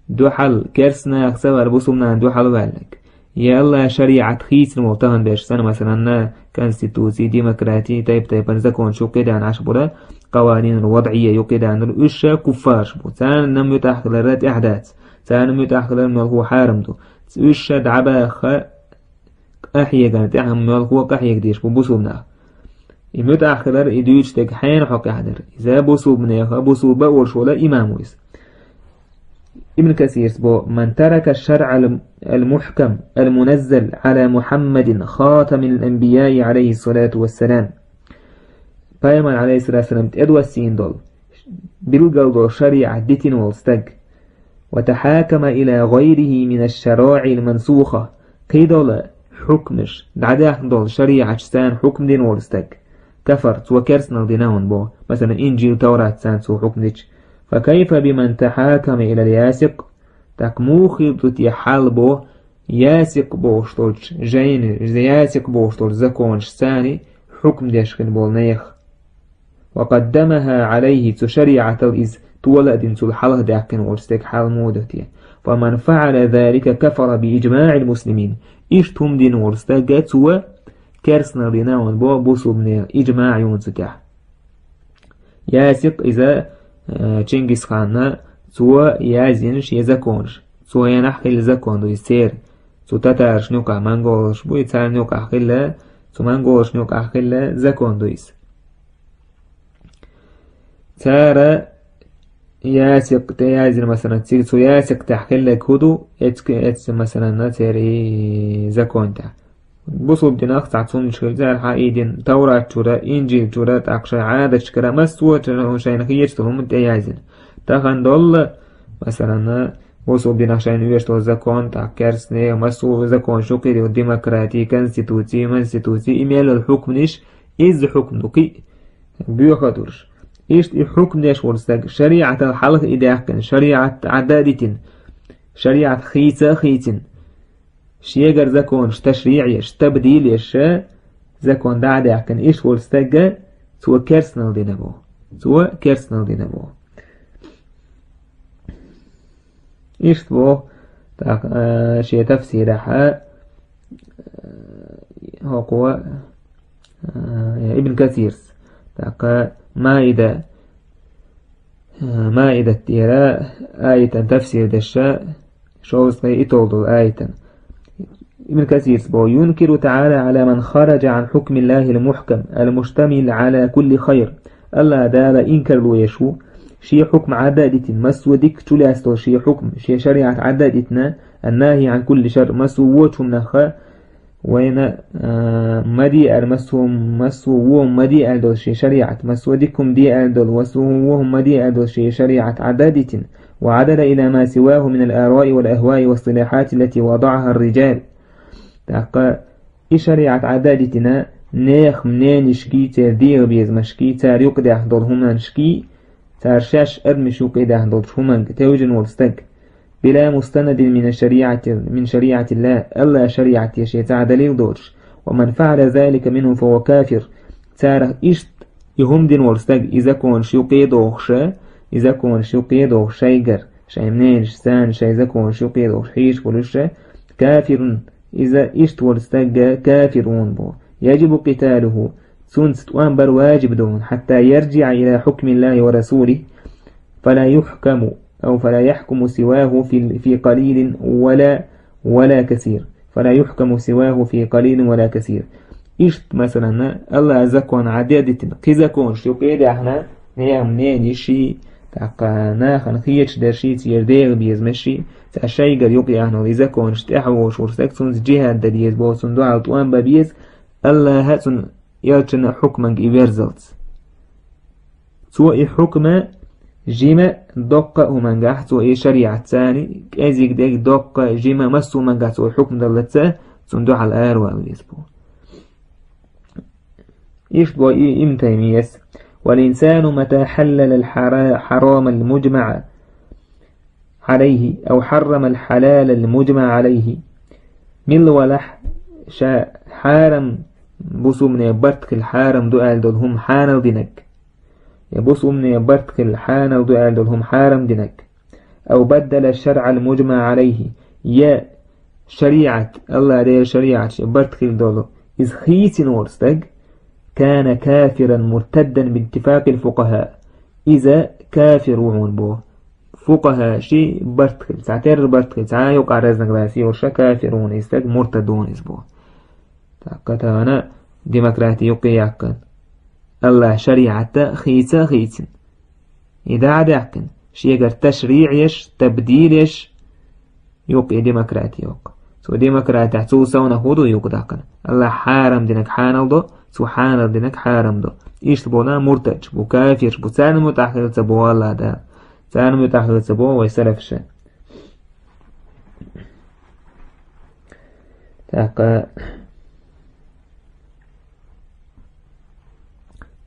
дуьхьал, керстанах ца вара бусулбанан дуьхьал ваьлларг. Я Аллах шариӀат хийцина волу тахана берш санна, масалан, конституций, демократий, тайп-тайпана законаш юккъе даьхна Ӏаш бура, къаванинул вадъия юккъе даьхнар, уьш ша куффарш бу. Царна муьтӀахь хилар тӀехь дац. Царна муьтӀахь хилар мелхо хьарам ду. Уьш ша дӀабаха къахьегарна тӀехь мелхо къахьега дезаш бу бусулбанах. И муьтӀахь хилар и дуьйцуш дерг хьенан хьокъехь дара? Иза бусулбанеха, бусулба а волуш волу имам ву иза. Ибн Касирс бо: «Ман тарака шаръа ал-мухкам ал-муназзал ала Мухаммадин хатамил анбияи алейхиссалату вассалам». Пайхамар алейхиссалату вассалам тӀедоссийна долу, билгал долу шариӀат дитина волу стаг. «Ва тахьакама ила гӀайрихи мина шараиӀил мансуха», кхидолу хьукмаш, дӀадаьхна долу шариӀаташ царна хьукм дина волу стаг. Кафар, цо керстанал дина хьуна боху, масалан, Инжил, Таврат царна цо хьукм дича. «Фа кайфа биман тахьакама ила ясикъ?» ТӀаккха муха хир ду те хьал боху, ясикъ бохуш долчу жайна, ясикъ бохуш долчу законаш царна хьукм деш хин болу нех? «Ва къаддамаха гӀалайхи», цу шариӀатал иза тола а дина, цул хьалха даьккхина волчу стеган хьал муха ду те? «Фа ман фаӀала залика кафара би иджмаӀил муслимин». Иштта хӀума дина волу стаг, цо керстанал дина хьуна боху бусулбанийн иджмаӀ юна цу тӀехь. Ясикъ иза, э, Чингисханна, цо язйина шен законаш. Цу хенахь хилла закон ду иза церан. Цу татарашна юкъахь монголаш бу, и царна юкъахь хилла, цу монголашна юкъахь хилла закон ду иза. Цара ясикъ тӀе яздина, масалан, цига цу ясикъ тӀехь хилларг хӀун ду, эцке-, эцна, масалан, церан и закон тӀехь. Бусулба динах цхьа цуннаш хилла цара хьан и дин, Таврат чура, Инжил чура, тӀаккха шайн Ӏадаташкара, массо а чуьра шайна хеташ долу хӀума тӀе яздина. Тахана долла, масалан, бусулба динах шайна оьшуш долу закон, тӀаккха керстне, массо а законаш ю кхидолу, демократи, конституци, монституци, и мел йолу хьукманаш, изза хьукм ду кхин а, боьха а долуш. Иштта и хьукм деш волу стаг, шариӀатал хьалха и даьккхина, шариӀат Ӏадда а дитина, шариӀат хийца а хийцина, шегара законаш ташриӀ еш, табдил еш, закон дӀа а даьккхина, иштта волу стаг, цо керстанал дина боху. Цо керстанал дина боху. Иштта боху, тӀаккха, а, шен тафсирахь, а, хӀокхо, а, Ибн Касирс, тӀаккха Маида, а, Маидат тӀера аятан тафсир деш, шовзткъе итт долу аятан. Ибн Касирс боху: «Юнкиру тагӀала гӀала ман хараджа гӀан хьукмиллахил мухкам, ал-муштамил гӀала кулли хайр». Аллах Дала инкарло еш ву шен хьукм Ӏадда а дитина, массо а дика чулаьцна долу шен хьукм, шен шариӀат Ӏадда а дитина, الناهي عن كل شر, массо а вочу хӀуманах вайна, а, ма де аьлла, массо а, массо а вон ма де аьлла долу шен шариӀат, массо а дика хӀума де аьлла долу, массо а вон хӀума ма де аьлла долу шен шариӀат Ӏадда а дитина, وعدل إلى ما سواه من الآراء والأهواء والاصطلاحات التي وضعها الرجال. ТӀаккха и шариӀат Ӏадда а дитина, нехан мненешкий, церан дегӀан безамашкий, цара юкъадаьхна долу хӀуманашкий, цара шаьш адамаш юкъадаьхна долчу хӀуманга тевжина волу стаг, بلا مستند من الشريعة، من شريعة الله, АллахӀан шариӀатера шен цхьа а далил доцуш, ومن فعل ذلك منهم فهو كافر, царах иштта и хӀума дина волу стаг, и законаш юкъа а дохуш, и законаш юкъа а дохуш шайгара, шайн мненаш, царна шайн законаш юкъа а дохуш хьийзаш волуш, كافر, иза иштта волу стаг кафир ву боху. يجب قتاله, цунца тӀом бар ваджиб ду, حتى يرجع إلى حكم الله ورسوله، فلا يحكم، أو فلا يحكم سواه في، في قليل ولا، ولا كثير، فلا يحكم سواه في قليل ولا كثير. Иштта, масалан, АллахӀан закон Ӏадда а дитина, кхин законаш юкъа а даьхна, нехан мненешкий, тӀаккха нахана хеташ дерш, церан дегӀан безамашкий, цара шайгара юкъа а яьхна, и законаш тӀехь а волуш волу стаг, цунца джихӀад дан деза боху, цунна дуьхьал тӀом бан беза, АллахӀан а, цуьнан элчанан а хьукманга и верзалц. Цо и хьукма жима, доккха а хӀумангахь, цо и шариӀатца, кӀезиг дерг, доккха, жима, массо а хӀумангахь цо и хьукма даллалц, цунна дуьхьал аравала веза боху. Иштта боху и Ибн Таймияс: والإنسان متى حلل الحرا-، الحرام المجمع عليه أو حرم الحلال المجمع عليه. Мила валахь ша хьарам, бусулбане барт хила хьарам ду аьлла долу хӀума хьанал динарг, я бусулбане барт хила хьанал ду аьлла долу хӀума хьарам динарг, أو بدل الشرع المجمع عليه, я шариӀат, АллахӀ Делан шариӀат шен барт хила долу, иза хийцина волу стаг, كان كافرا مرتدا باتفاق الفقهاء. Иза кафир ву хьуна боху. Фукъахаший барт хила, цхьатерра барт хила, цхьа а юкъахь разногласие йолуш, кафир ву хьуна иза стаг, муртад ву хьуна иза боху. ТӀаккха тахана демократи юкъе яьккхина, АллахӀ шариӀат хийца а хийцина, и дӀа а даьккхина, шегара ташриӀ еш, табдил еш, юкъе демократи йоккху. Цу демократехь цул совнах хӀун ду юкъа даккхина? АллахӀ хьарам динарг хьанал до, цо хьанал динарг хьарам до. Иштта боху муртадаш бу, кафирш бу, царна муьтӀахь хила ца боху АллахӀ Дала. Царна муьтӀахь хила ца боху вай салафаша. ТӀаккха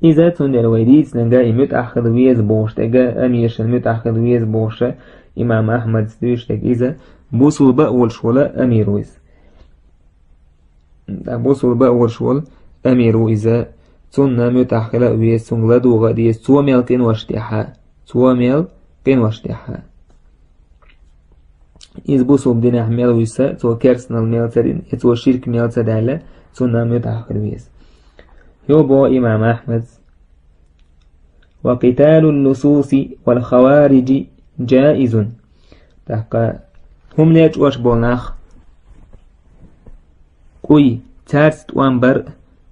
иза цундела вай дийцинарг, и муьтӀахь хила веза бохуш дерг, амиршна муьтӀахь хила веза бохуш, имам Ахьмадас дуьйцуш дерг иза, бусулба а волуш волу амир ву иза. ТӀаккха бусулба а волуш волу амир ву иза, цунна муьтӀахь хила а веза, цуьнга ладугӀа а деза, цо мел къинош тӀехь а, цо мел къинош тӀехь а. Иза бусулба динехь мел вуьсса, цо керстанал мел ца дина, я цо ширк мел ца даьлла, цунна муьтӀахь хила веза. Йо бо имам Ахьмадас: وقتال اللصوص والخوارج جائز. ТӀаккха хӀумане чӀош болу нах, къуй, цаьрца тӀом бар,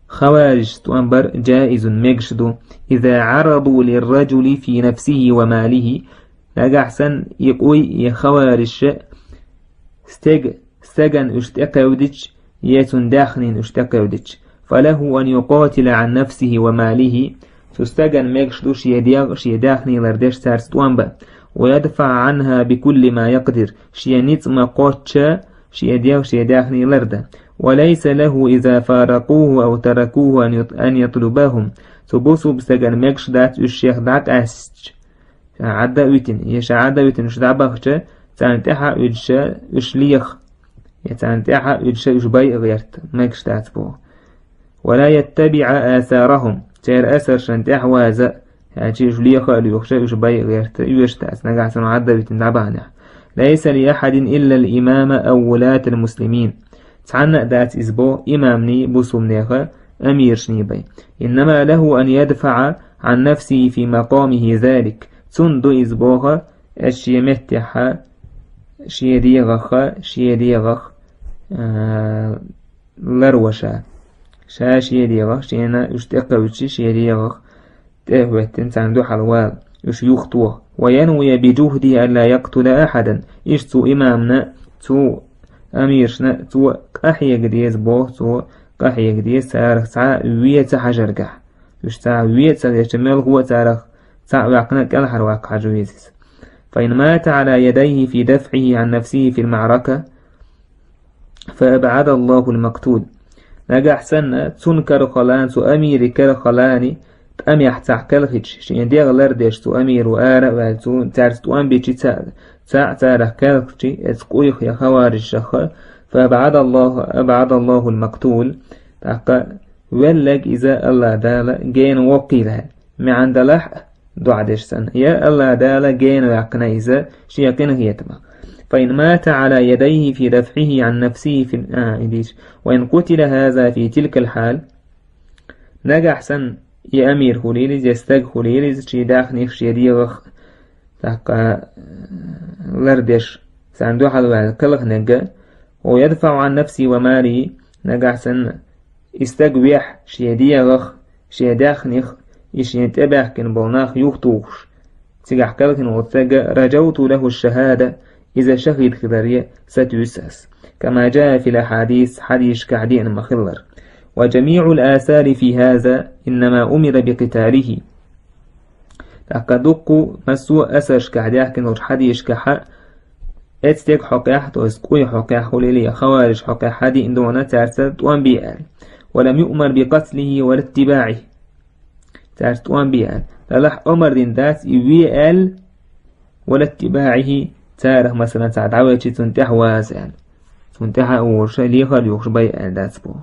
хаварижца тӀом бар جائز, мегаш ду, إذا عرضوا للرجل في نفسه وماله. Нагахь санна и къуй, и хаварижша стега, стагана уьш тӀекхевдича, я цуьнан даьхнина уьш тӀекхевдича, فله أن يقاتل عن نفسه وماله. Цу стагана мегаш ду шен дегӀ, шен даьхни лардеш цаьрца тӀом бан. ويدفع عنها بكل ما يقدر. Шен ницкъ ма кхоччу, шен дегӀ, шен даьхни лардан. وليس له إذا فارقوه أو تركوه أن يط-، أن يطلبهم. Цу бусулба стагана мегаш дац уьш шех дӀакъаьстича, ша Ӏадда а витина, я ша Ӏадда а витина уьш дӀабахча, царна тӀаьхьа а уьдуша уьш леха, я царна тӀаьхьа а уьдуша уьш байа гӀерта мегаш дац боху. ولا يتبع آثارهم, церан асаршна тӀаьхьа ваза, хӀаьчи уьш леха а лоьхуша уьш байа гӀерта оьшуш дац, нагахь санна Ӏадда а витина дӀабахнехь. ليس لأحد إلا الإمام أو ولاة المسلمين. Цхьанна а дац иза бо имамний, бусулбанеха амиршний бай. إنما له أن يدفع عن نفسه في مقامه ذلك. Цунна ду иза боху, эс шен меттехьа, шен дегӀаха, шен дегӀах, а, ларваша. Ша шен дегӀах, шена уьш тӀекхевдича, шен дегӀах тӀе а хӀоьттина, царна дуьхьал вала. уьш юхатоха. وينوي بجهده ألا يقتل أحدا. Иштта цу имамна, цу амиршна, цо къахьега деза боху, цо къахьега деза царах цхьа вен ца хьажаргахь. Уьш цхьа вен ца хьежча, мелхо а царах цхьаъ ваьккхина, кӀелхьарваккха хьажа веза иза. فإن مات على يديه في دفعه عن نفسه في المعركة فأبعد الله المقتول. Нагахь санна, цунна карахалан, цу амира карахалан, тӀамехь цхьаъ кхелхича, шен дегӀ лардеш, цу амиро ара а ваьлла, цу цаьрца тӀом бича, цхьаъ, цхьаъ царах кхелхича, эцу къуйх я хаварижех, فأبعد الله، أبعد الله المقتول, тӀаккха велларг иза АллахӀ Дала гена воккхийла, маьӀна далахь а, доӀа деш санна, я АллахӀ Дала гена ваьккхина иза шен къинхетамах. فإن مات على يديه في دفعه عن نفسه في ال-، а, идиш. وإن قتل هذا في تلك الحال. Нагахь санна, и амир хуьлийла иза, я стаг хуьлийла иза, шен даьхних, шен дегӀах, тӀаккха, лардеш, царна дуьхьал ваьлла кхелхинарг, ويدفع عن نفسه وماله, нагахь санна, и стаг вехь, шен дегӀах, шен даьхних, и шен тӀебаьхкина болу нах юхатухуш, цигахь кхелхина волу стаг, رجوت له الشهادة, иза шахид хиларе сатуьйсу ас. كما جاء في الأحاديث, хьадисашкахь деана ма-хиллара. وجميع الآثار في هذا إنما أمر بقتاله. ТӀаккха дуккха массо а асаршкахь даьхкина долчу хьадисашкахь, эцу стеган хьокъехь, то есть къуйн хьокъехь хуьлийла, я хаварижийн хьокъехь хьадиъна ду хьуна, цаьрца тӀом бе аьлла. ولم يؤمر بقتله ولا اتباعه. Цаьрца тӀом бе аьлла. Делахь омар дина дац и ве аьлла, ولا اتباعه, царах, масалан, цхьа дӀавайча, цунна тӀаьхьа ваза аьлла. Цунна тӀаьхьа а вожуш, лехар а юхуш бай аьлла дац боху.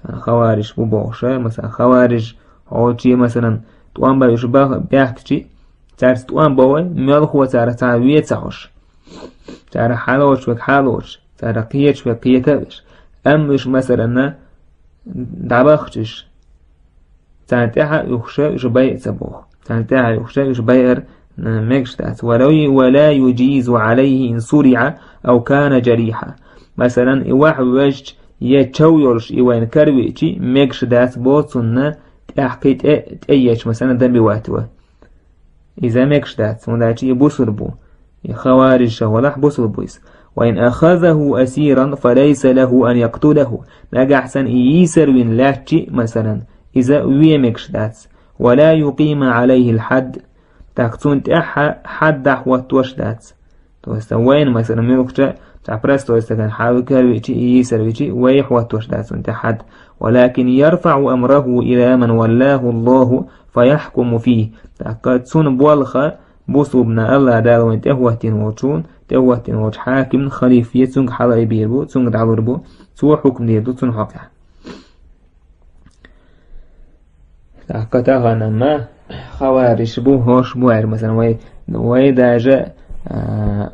Тахана хаварижаш бу бохуш, масалан, хаварижаш хьо чу, масалан, тӀом бан уьш бах-, баьхкича, цаьрца тӀом бан вай, мелхо царах цхьа вен ца хьош. Царах хьалоцуш верг хьалоцуш, царах кхеташ верг кхета а веш. Амма уьш, масалан, дӀабахча уьш, царна тӀаьхьа а юхуш уьш байа ца боху. Царна тӀаьхьа а юхуш уьш байар, м, мегаш дац. ولو-، ولا يجيز عليه إن صرع أو كان جريحا. Масалан, и ваьхьа вежча, я чов йолуш и вайна каравича, мегаш дац боху цунна тӀаьхьа кхин тӀе, тӀе еча, масалан, добивать ван. Иза мегаш дац, хӀунда аьлча и бусулба бу. И хаварижех валахь бусулба бу иза. وإن أخذه أسيرا فليس له أن يقتله. Нагахь санна и йийсар вина лаьттача, масалан, иза вен мегаш дац. ولا يقيم عليه الحد. ТӀаккха цунна тӀаьхьа хьад дӀахӀоттош дац. То есть вайна, масалан, муьлххачу цхьа простой стагана хьал каравича, и йийсар вича, вай хӀоттош дац цунна тӀе хьад. ولكن يرفع أمره إلى من ولاه الله فيحكم فيه. ТӀаккха цунна болх бусулбана, АллахӀ Дала вайна тӀехӀоттийна волчунна, тӀехӀоттийна волчу хьакимна, халифе, цуьнга хьала а бийр бу, цуьнга дӀалур бу, цо хьукам дийр ду цунна хьокъехь. ТӀаккха тахана-м хаварижаш бу, хӀорш бу аьлла, масалан, вай, вай даже, а,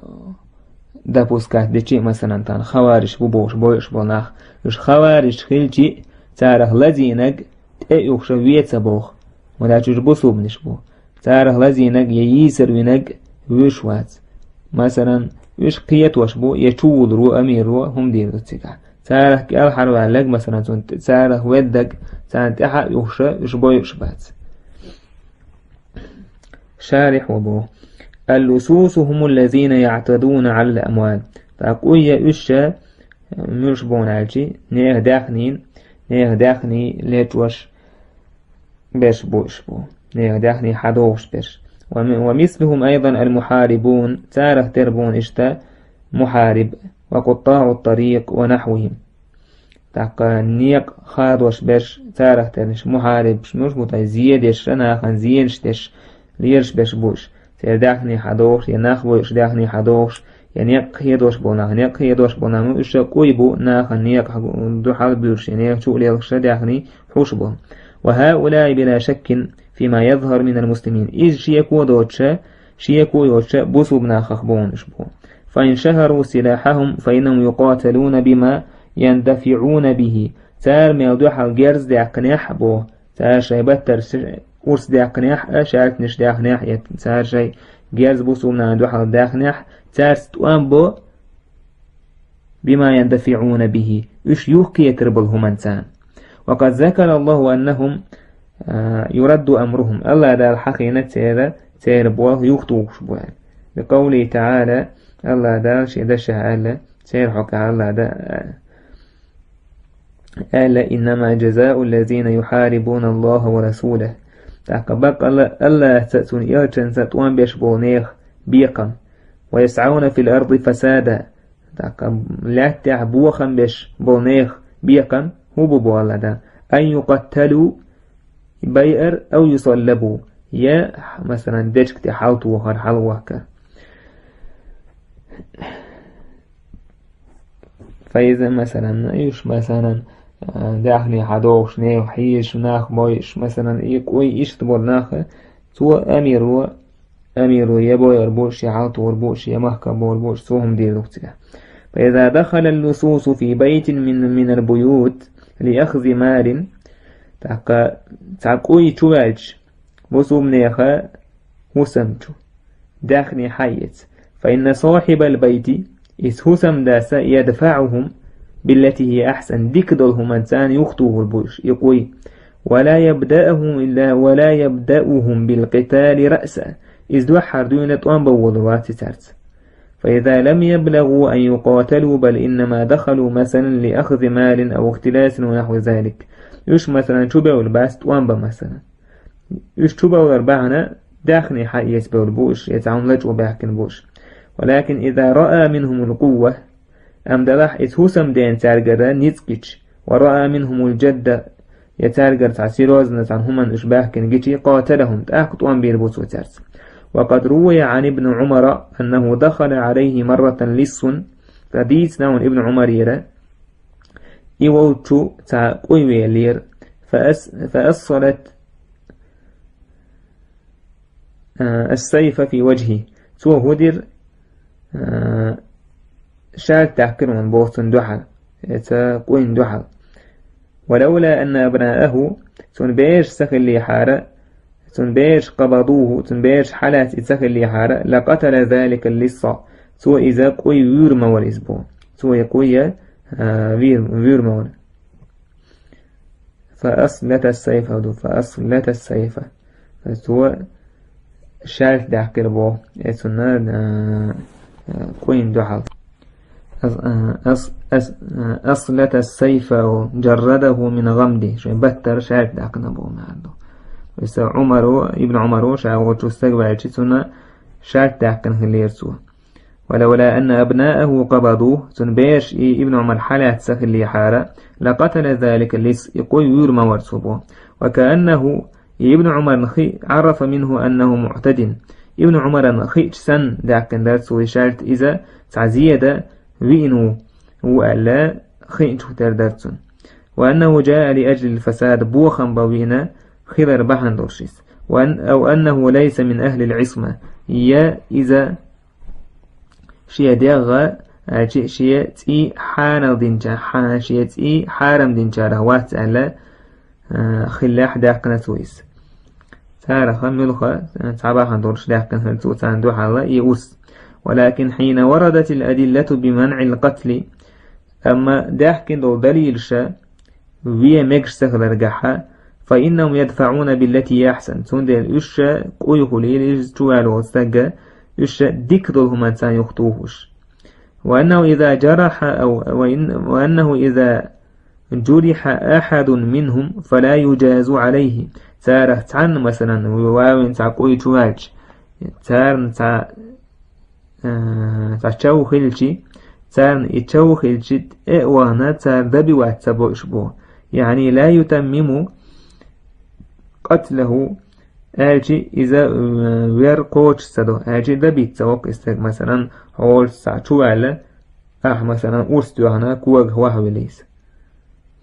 допускать дича, масалан, тахана хаварижаш бу бохуш бойуш болу нах. Уьш хаварижаш хилча, царах лазийнарг тӀе а юхуш вен ца боху. ХӀунда аьлча уьш бусулбанаш бу. Царах лазийнарг я йийсар винарг вуьйш вац. Масалан, уьш кхетош бу, я чувуллур ву, амир ву, хӀума дийр ду цигахь. Царах кӀелхьарваьлларг, масалан, цунна тӀе-, царах веддарг, царна тӀаьхьа а юхуш, уьш бойуш бац. Шарихь ва боху: اللصوص هم الذين يعتدون على الأموال. ТӀаккха къуй я уьш, муьлш боху аьлча, нехан даьхнийн, нехан даьхний лечкъош берш бу уьш бу. Нехан даьхний хьадохуш берш. وم-، ومثلهم أيضا المحاربون, царах тера бу иштта мухьариб, وقطاع الطريق ونحوهم. ТӀаккха некъ хадош берш, царах тернаш мухьарибаш муьлш бу, тай зен деш, нахана зенаш деш, лелаш берш бу уьш. Церан даьхний хьадохуш, я нах бойуш даьхний хьадохуш, я некъ хедош болу нах, некъ хедош болу нах, уьш къуй бу, нахана некъа дуьхьал буьйлуш, я нехан чу а лелхаш даьхний хьуш бу. وهؤلاء بلا شك فيما يظهر من المسلمين. Иза шеко доцуш, шеко йоцуш бусулба нахах бу уьш бу. فإن شهروا سلاحهم فإنهم يقاتلون بما يندفعون به. Цара мел дуьхьал герз даьккхинехь а бу, цара шайн баттарш урс даьккхинехь а, шаьртанаш даьккхинехь а, я цара шайн герз бусулба нахана дуьхьал даьккхинехь а, цаьрца тӀом бу, بما يندفعون به, уьш юхакхетар болу хӀуманца. وقد ذكر الله أنهم, а, يرد أمرهم. АллахӀ Дала хьахийна церан церан болх юхатухуш бу аьлла. بقوله تعالى, АллахӀ Дала шен дашехь аьлла, церан хьокъехь АллахӀ Дала аьлла: إنما جزاء الذين يحاربون الله ورسوله. ТӀаккха баккъалла АллахӀца а, цуьнан элчанца а тӀом беш болу нехан бекхам. ويسعون في الأرض فسادا. ТӀаккха лаьттахь бохам беш болу нехан бекхам хӀун бу боху АллахӀ Дала? أن يقتلوا, байар, أو يصلبوا, я, масалан, дечка тӀе хьалатохар, хьалавахкар. فإذا, масалан, уьш, масалан, а, даьхни хьадохуш, нехан хьийзаш нах бойуш, масалан, и къуй иштта болу нах, цо амиро, амиро я бойур бу уьш, я хьалатохур бу уьш, я махках бохур бу уьш, цо хӀума дийр ду цигахь. فإذا دخل اللصوص في بيت من، من البيوت لأخذ مال. ТӀаккха цхьа къуй чу ваьлча, бусулбанеха хӀусам чу даьхни хьаэца. فإن صاحب البيت, иза хӀусамдас, يدفعهم بالتي هي أحسن, дика долу хӀуманца юхатухур бу уьш, и къуй. ولا يبدأهم إلا، ولا يبدأهم بالقتال رأسا. Иза дуьххьара дуьйна тӀом бан волур вац и цаьрца. فإذا لم يبلغوا أن يقاتلوا، بل إنما دخلوا مثلا لأخذ مال أو اختلاس ونحو ذلك. Уьш, масалан, чу бевлла бац тӀом бан, масалан. Уьш чу бевллар бахьана даьхни хьаэца бевлла бу уьш, я цхьа хӀума лачкъо баьхкина бу уьш. ولكن إذا رأى منهم القوة, амма делахь иза хӀусам деана цаьргара ницкъ гича, ورأى منهم الجد, я цаьргара цхьа серьёзно цхьана хӀуманна уьш баьхкина гичи, قاتلهم, тӀаккха тӀом бийр бу цо цаьрца. وقد روي عن ابن عمر أنه دخل عليه مرة لص, ткъа дийцина вайна Ибн Ӏумарера, и волчу цхьа къуй веллера, فأص-، فأصلت а, السيف في وجهه. Цо хӀун дира, а, шаьлта даьккхира вайна боху цунна дуьхьал, эца къуйна дуьхьал. ولولا أن أبناءه, цуьнан бераш ца хиллехьара, цуьнан бераш قبضوه, цуьнан бераш хьалаьцна и ца хиллехьара, لقتل ذلك اللص, цо иза къуй вуьйр ма вара иза боху. Цо и къуй, а, вуьйр, вуьйр ма вара. فأصلت السيف, فأصلت السيف. Цо шаьлта даьккхира боху, эцунна, а, а, къуйна дуьхьал. أص-، а, أص-، أص-، а, أصلت السيف جرده من غمده. Шайн баттара шаьлта даьккхина боху маьӀна ду. Виса Ӏумаро, Ибн Ӏумаро ша волчу стаг ваьлча, цунна шаьлта даьккхина хиллера цо. ولولا أن أبناءه قبضوه, цуьнан бераш и Ибн Ӏумар хьалаьцна ца хиллехьара, لقتل ذلك اللص, и къуй вуьйр ма вара цо боху. وكأنه, и Ибн Ӏумарна хи عرف منه أنه معتد. Ибн Ӏумарна хиъча санна даьккхина дара цо и шаьлта, иза цхьа зен дан веана ву, ву аьлла, хиъначух тера дара цунна. وأنه جاء لأجل الفساد, бохам бан веана хилар бахьана долуш иза. وأن-، أو أنه ليس من أهل العصمة, я иза шен дегӀ, а, чи-, шен цӀий хьарам динча-, хьа-, шен цӀий хьарам динчарах вац аьлла, а, хиллехь даьккхина цо иза. Царах муьлхха, а, цхьа бахьана долуш даьккхина хилла цо царна дуьхьал и урс. ولكن حين وردت الأدلة بمنع القتل, амма даьхкина долу далилаша вен мегаш ца хиларгахьа, فإنهم يدفعون بالتي هي أحسن, цундела уьш ша къуй хуьлийла иза чу ваьлла волу стагга, уьш ша дика долу хӀуманца юхатухуш. وأنه إذا جرح أو، وإن-، وأنه إذا جرح أحد منهم فلا يجاز عليه. Царах цхьанна, масалан, вавина цхьа къуй чу ваьлча, царна цхьа, а, цхьа чов хилчи, царна и чов хилчи тӀе а вахана, цара добивать ца бо уьш боху. يعني لا يتمم قتله, аьлчи иза, а, вер кхочуш ца до, аьлчи добить ца во-кх и стаг, масалан, хьолаца цхьа чу ваьлла, ахь, масалан, урс тоьхна когах вахавелла иза.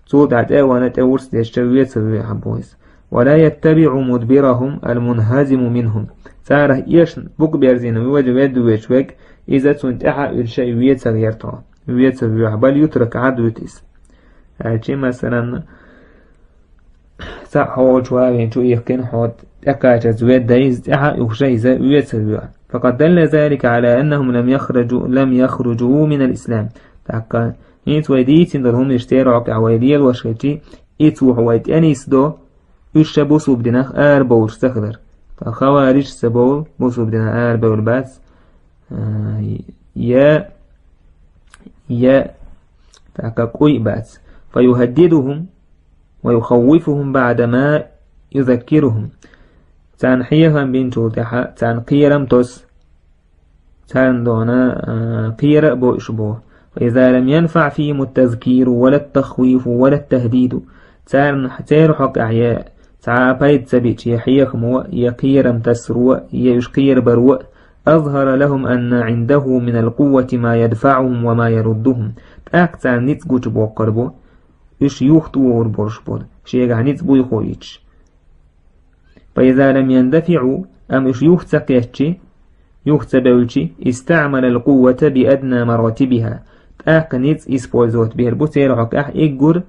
Цул тӀаьхьа тӀе а вахана, тӀе урс дешча, вен ца воьхьа боху иза. ولا يتبع مدبرهم المنهزم منهم. Царах эшна букъ берзийна вежа ведда вечу верг, иза цунна тӀаьхьа а уьллуш вен ца гӀертахь, вен ца воьхьа, بل يترك, хьадуьту иза. Аьлчи, масалан, цхьаъ хьолчу вавен чу ихкина хьо тӀекхачаза ведда иза, тӀаьхьа а уьллуш иза вен ца воьхьа. فقد دل ذلك على أنهم لم يخرجوا، لم يخرجوا من الإسلام. ТӀаккха хӀинца вай дийцина долу хӀуманаш церан хьокъехь вай лелош хилчи, и цо вай тӀенисдо, уьш ша бусулба динах арабовлуш ца хилар. Ткъа хаварижца бовла бусулба динах арабевлла бац, а, я, я, тӀаккха кӀуй а бац. فيهددهم ويخوفهم بعد ما يذكرهم. Царна хьехам бинчул тӀаьхьа царна кхерам тосс, царна дона, а, кхера а бо уьш бо. فإذا لم ينفع فيهم التذكير ولا التخويف ولا التهديد. Царна, церан хьокъехь я цхьа а пайда ца бича, я хьехамо, я кхерам тассаро, я уьш кхерабаро, أظهر لهم أن عنده من القوة ما يدفعهم وما يردهم. ТӀаккха царна ницкъ гучубоккхур бу, уьш юха тӀе вогӀур болуш болу, шегахь ницкъ буй хууш. فإذا لم يندفعوا, амма уьш юха ца кхеччи, юха ца бевлчи, استعمل القوة بأدنى مراتبها. ТӀаккха ницкъ использовать бер бу церан хьокъехь уггар,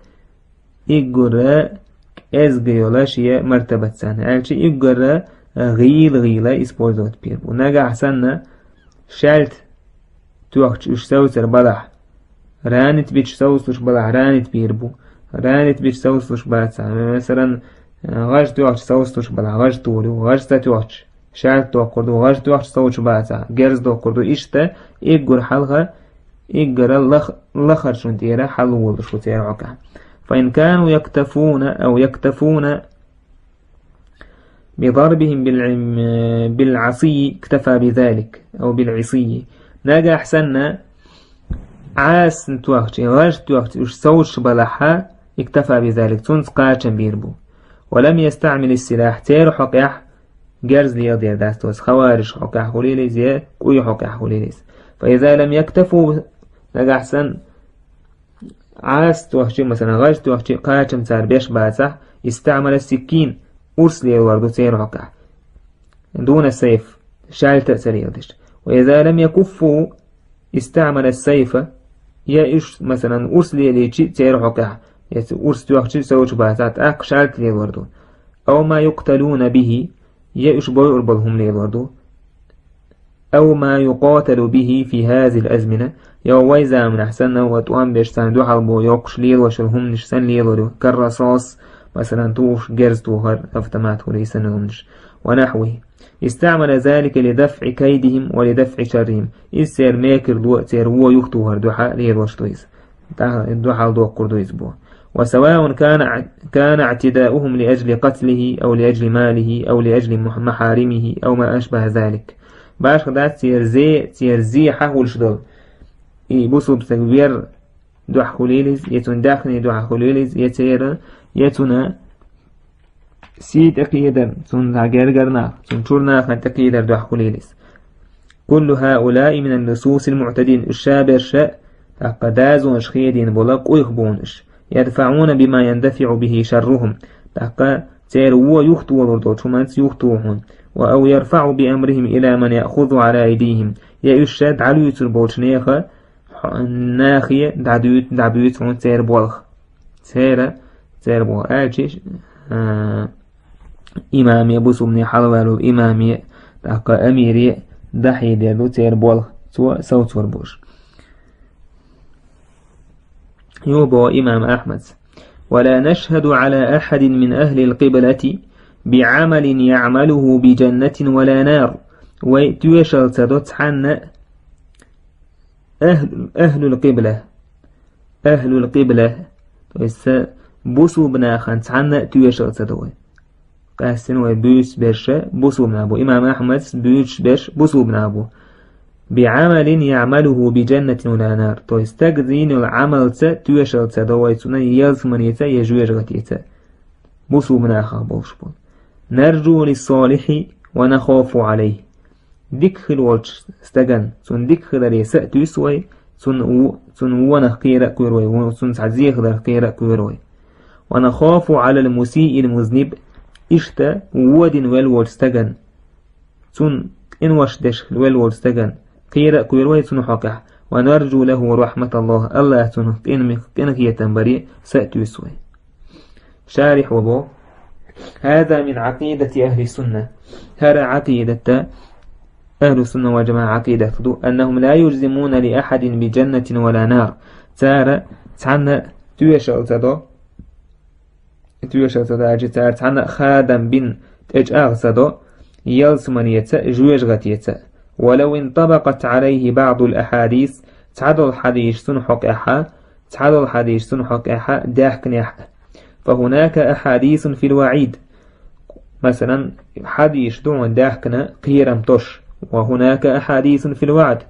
уггара кӀезга йолу шен мартабаца, аьлча уггара гӀийла-гӀийла использовать бер бу. Нагахь санна шаьлта тоьхча уьш совцур балахь, ранить бича совцуш балахь ранить бийр бу. Ранить бича совцуш бацахь, масалан, гӀаж тоьхча совцуш балахь гӀаж тур ю, гӀаж ца тоьхча шаьлта доккхур ду, гӀаж тоьхча совцуш бацахь герз доккхур ду. Иштта уггар хьалха, уггара лах-, лахарчун тӀера хьалволуш ву церан хьокъехь. فإن كانوا يكتفون أو يكتفون بضربهم بالعم-، بالعصي اكتفى بذلك، أو بالعصي. Нагахь санна Ӏаса тоьхча, гӀаж тоьхча уьш совцуш балахь, اكتفى بذلك, цунца кхачам бийр бу. ولم يستعمل السلاح, церан хьокъехь герз леладер дац, то есть хаварижан хьокъехь хуьлийла иза, я кӀуй хьокъехь хуьлийла иза. فإذا لم يكتفوا, нагахь санна Ӏаса тоьхча, масалан, гӀаж тоьхча кхачам цара беш бацахь, استعمل السكين, урс лелор ду церан хьокъехь. دون سيف, шаьлта а ца леладеш. وإذا لم يكفوا استعمل السيف, я уьш, масалан, урс лелийча церан хьокъехь, я цу урс тоьхча совцуш бацахь, тӀаккха шаьлта лелор ду. أو ما يقتلون به, я уьш бойур болу хӀума лелор ду. أو ما يقاتل به في هذه الأزمنة, я вай заманахь санна вай тӀом беш царна дуьхьал бо йоккхуш лелош йолу хӀуманаш санна лелор ю, كالرصاص, масалан, тухуш герз тухар, автомат хуьлий санна хӀуманаш, ونحوه. استعمل ذلك لدفع كيدهم ولدفع شرهم. Иза церан мекарло, церан вон юхатухар дуьхьа лелош ду иза. ТӀаккха дуьхьал доккхур ду иза бо. وسواء كان، كان اعتداؤهم لأجل قتله أو لأجل ماله أو لأجل مح-، محارمه أو ما أشبه ذلك. Башха дац церан зе, церан зе хьахулуш долу. И бусулба стаг вер дуьхьа хуьлийла иза, я цуьнан даьхни дуьхьа хуьлийла иза, я церан, я цуьнан сий тӀекхедар, цуьнан цхьа гергара нах, цуьнан чуьра нахана тӀекхедар дуьхьа хуьлийла иза. كل هؤلاء من اللصوص المعتدين, уьш ша берш, тӀаккха дозанаш хедийна болу къуйх бунаш. يدفعون بما يندفع به شرهم, тӀаккха церан вон юхатолур долчу хӀуманца юхатуху хьуна. أو يرفع بأمرهم إلى من يأخذ على أيديهم, я уьш ша дӀалуьйцур болчу нехан, хьо-, нахе дӀадуьйцу, дӀабуьйцу хьуна церан болх. Церан, церан болх. Аьлча, а, имаме, бусулбане хьалаваьлла имаме, тӀаккха амире дӀахьедер ду церан болх, цо совцор болуш. Юха боху имам Ахьмада: ولا نشهد على أحد من أهل القبلة بعمل يعمله بجنة ولا نار. Вай тоьшалла ца до цхьанна а, ахьлул, ахьлул къибла, ахьлул къибла, то есть са бусулба нахана цхьанна а тоьшалла ца до вай. Къаьстина вай буьйцу берш бусулба нах бу. Имам Ахьмада буьйцуш берш бусулба нах бу. بعمل يعمله بجنة ولا نار. То есть стаг дина йолу Ӏамалца тоьшалла ца до вай цунна ялсаманица я жоьжахатица. Бусулба нахах болуш болу. نرجو للصالح ونخاف عليه. Дика хила волчу стагана, цунна дика хиларе са а туьйсу вай, цунна у-, цунна вонах кхера а кхоьру вай, вон-, цунна цхьа зе хиларх кхера а кхоьру вай. ونخاف على المسيء المذنب. Иштта вон дина велла волчу стагана, цунна къинош деш велла волчу стагана кхера а кхоьру вай цунна хьокъехь. ونرجو له رحمة الله. АллахӀа цунах къинми-, къинхетам баре са а туьйсу вай. Шарихь ва бо: هذا من عقيدة أهل السنة. ХӀара Ӏакъидата, ахьлу сунна вал жамаӀа Ӏакъидат ду, أنهم لا يجزمون لأحد بجنة ولا نار. Цара цхьанна тоьшалла ца до, тоьшалла ца до аьлча, цара цхьанна а хадам бина тӀечӀагӀ ца до, ялсманеца, жоьжагӀатеца. ولو انطبقت عليه بعض الأحاديث, цхьадолу хьадийс цунна хьокъехьа, цхьадолу хьадийс цунна хьокъехьа даьхкинехь а. فهناك أحاديث في الوعيد. Масалан, хьадийс ду хьуна даьхкина кхерам тосуш. وهناك أحاديث في الوعد.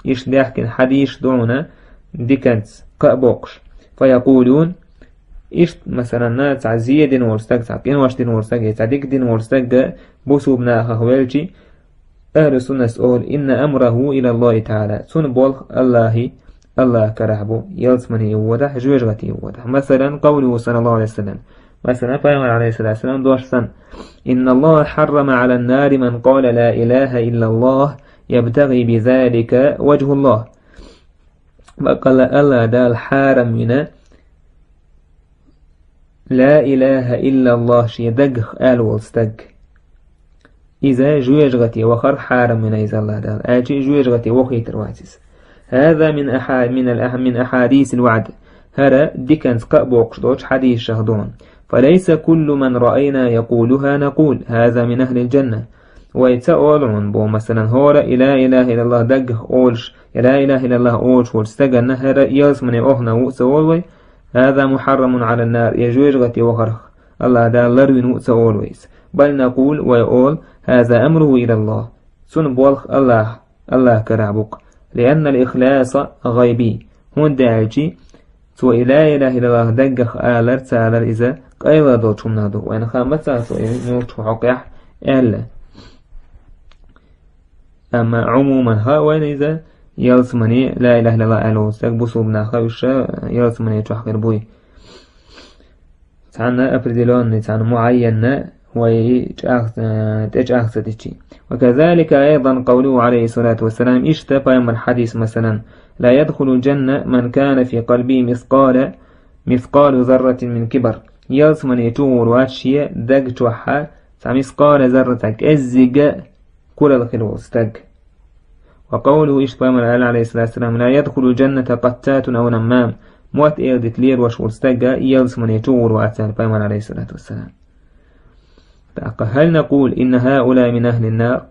Иштта даьхкина хьадийс ду хьуна диканца кхаъ боккхуш. فيقولون, иштта, масалан, цхьа зе дина волу стаг, цхьа къинош дина волу стаг, я цхьа дика дина волу стаг бусулба нахах велчи, ахьлу суннас олу: إن أمره إلى الله تعالى. Цунна болх Аллахьи, Аллахь карахь бу, ялсмане а водахь, жоьжагӀате а водахь. Масалан, قوله صلى الله عليه وسلم. Масалан, Пайхамар, алейхиссалату вассалам, дош санна: إن الله حرم على النار من قال لا إله إلا الله يبتغي بذلك وجه الله. Баккъалла Аллахь Дала хьарам вина ла илаха иллаллах шен даггах ала волу стаг. Иза жоьжагӀате вахар хьарам вина иза Аллахь Дала, аьлча жоьжагӀате вохуьйтур вац иза. هذا من أحا-، من الأح-، من أحاديث الوعد. ХӀара диканца кхаъ боккхуш долчу хьадийсашах ду хьуна. فليس كل من رأينا يقولها نقول: هذا من أهل الجنة. Вай ца олу хьуна боху, масалан, хӀора и ла илаха иллаллах даггах олуш, я ла илаха иллаллах олуш волчу стаганна хӀара ялсмане охна ву а ца олу вай: هذا محرم على النار, я жоьжагӀате вахарх Аллахь Дала ларвина ву а ца олу вай иза. بل نقول, вай олу: هذا أمره إلى الله. Цунна болх Аллахь, Аллахь карахь бу-кх. لأن الإخلاص غيبي. ХӀунда аьлча цо и ла илаха иллаллах даггах алар, ца алар иза къайла долчу хӀуманах ду. Вайна хаам бац цо и муьлхачу хьокъехь аьлла. Амма Ӏумуман хаьа вайна иза, ялсмане ла илаха иллаллах аьлла волу стаг бусулба нах а уьш ялсмане чохь хир буй. Цхьанна определённый, цхьанна муайянна вай чӀагӀ-, э, тӀечӀагӀ ца дичи. وكذلك أيضا قوله عليه الصلاة والسلام, иштта пайхамар хьадис, масалан: لا يدخل الجنة من كان في قلبه مثقال، مثقال ذرة من كبر. Ялсмане чу гӀур вац шен даг чохьа цхьа мискъала зарра, цхьа кӀеззига куралла хила волу стаг. وقوله, иштта пайхамар аьлла, алейхи салату вассалам: لا يدخل الجنة قتات أو نمام. Мотт эладита лелош волу стаг ялсмане чу гӀур вац аьлла пайхамар, алейхи салату вассалам. ТӀаккха: هل نقول إن هؤلاء من أهل النار؟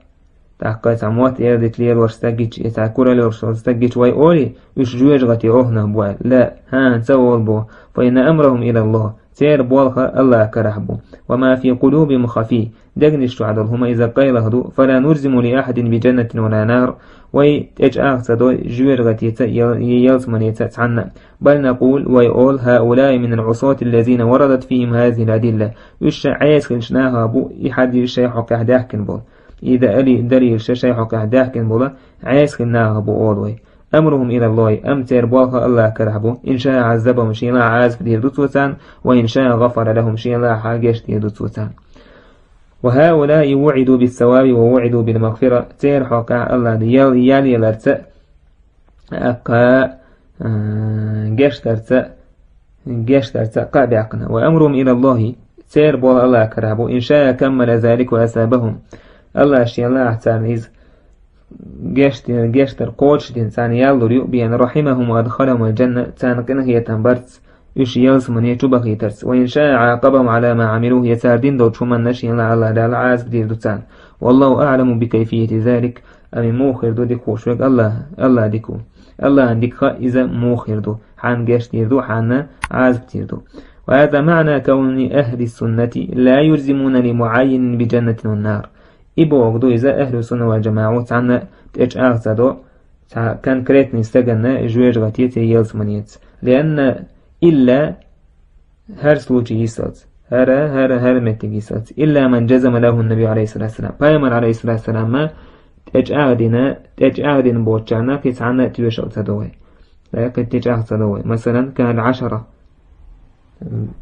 ТӀаккха цхьа мотт эладита лелош стаг гича, я цхьа куралла йолуш стаг гича вай олий, уьш жоьжагӀате охна бу аьлла? لا, хӀан, ца олу боху. فإن أمرهم إلى الله. Церан болх Аллахь карахь бу. وما في قلوبهم خفي. Дегнаш чохь долу хӀума иза къайлаха ду. فلا نلزم لأحد بجنة ولا نار. Вай тӀечӀагӀ ца дой жоьжагӀатеца, ял-, ялсманеца цхьанна. بل نقول, вай олу: هؤلاء من العصاة الذين وردت فيهم هذه الأدلة. Уьш ша Ӏеса хилча нахах бу и хьадийс шайн хьокъехь даьхкина болу. И да-, али-, далийла ша шайн хьокъехь даьхкина болу Ӏеса хилла нахах бу олу вай. أمرهم إلى الله, амма церан болх Аллахь карахь бу. إن شاء عذبهم, шен лахь Ӏазап дийр ду цо царна, وإن شاء غفر لهم, шен лахь гечдийр ду цо царна. وهؤلاء وعدوا بالثواب ووعدوا بالمغفرة. Церан хьокъехь Аллахь ял-, ял яларца, аккха, а, гечдарца, гечдарца кхаъ баьккхина. وأمرهم إلى الله, церан болх Аллахь карахь бу. إن شاء كمل ذلك وأثابهم. Аллахь шен лахь царна иза гечдина, гечдар кхочушдина царна ял лур ю, بأن رحمهم وأدخلهم الجنة, царна къинхетам барца, уьш ялсамане чу бахийтарца. وإن شاء عاقبهم على ما عملوه, я цара дина долчу хӀуманна шен лахь Аллахь Дала Ӏазап дийр ду царна. والله أعلم بكيفية ذلك, амма муха хир ду дика хууш верг Аллахь, Аллахь дика ву. Аллахьна дика хаьа иза муха хир ду, хьанна гечдийр ду, хьанна Ӏазап дийр ду. وهذا معنى كون أهل السنة لا يلزمون لمعين بجنة ونار. И бохург ду иза, ахьлу сунна вал джамаӀа цхьанна тӀечӀагӀ ца до цхьа конкретный стаганна жоьжагӀатеца я ялсаманеца. لأن إلا хӀара случай йисалц, хӀара, хӀара, хӀара меттиг йисалц. إلا من جزم له النبي عليه الصلاة والسلام. Пайхамар, алейхиссалату вассалам, тӀечӀагӀдина, тӀечӀагӀдина боцучарна кхин цхьанна а тоьшалла ца до вай. Кхин тӀечӀагӀ ца до вай. Масалан, كان العشرة.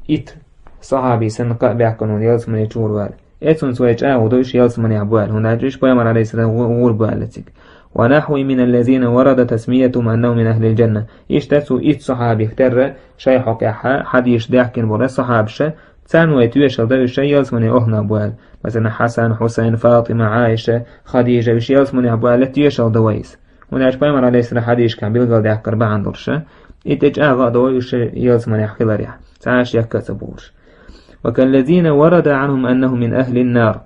Итт сахьаби санна кхаъ баьккхина ву ялсамане чу гӀур ваьлла. Эцунца вай чӀагӀо до уьш ялсаманехь бу аьлла, хӀунда аьлча уьш пайхамар, алейхиссалам, гӀу-, гӀур бу аьллациг. ونحو من الذين ورد تسميتهم أنهم من أهل الجنة. Иштта цу итт сахьабих терра шайн хьокъехь хьадийш даьхкина болу сахьабаша, царна вай тоьшалла дан уьш ялсамане охна бу аьлла. Масалан, Хьасан, Хьусайн, Фатима, Ӏайша, Хадижа, уьш ялсаманехь бу аьлла тоьшалла дан вай иза. ХӀунда аьлча пайхамар, алейхиссалам, хьадийшкахь билгалдаьккхар бахьана долуш, и тӀечӀагӀа а до уьш ялсаманехь хиларехь, цхьа а шек а ца болуш. وكالذين ورد عنهم أنهم من أهل النار.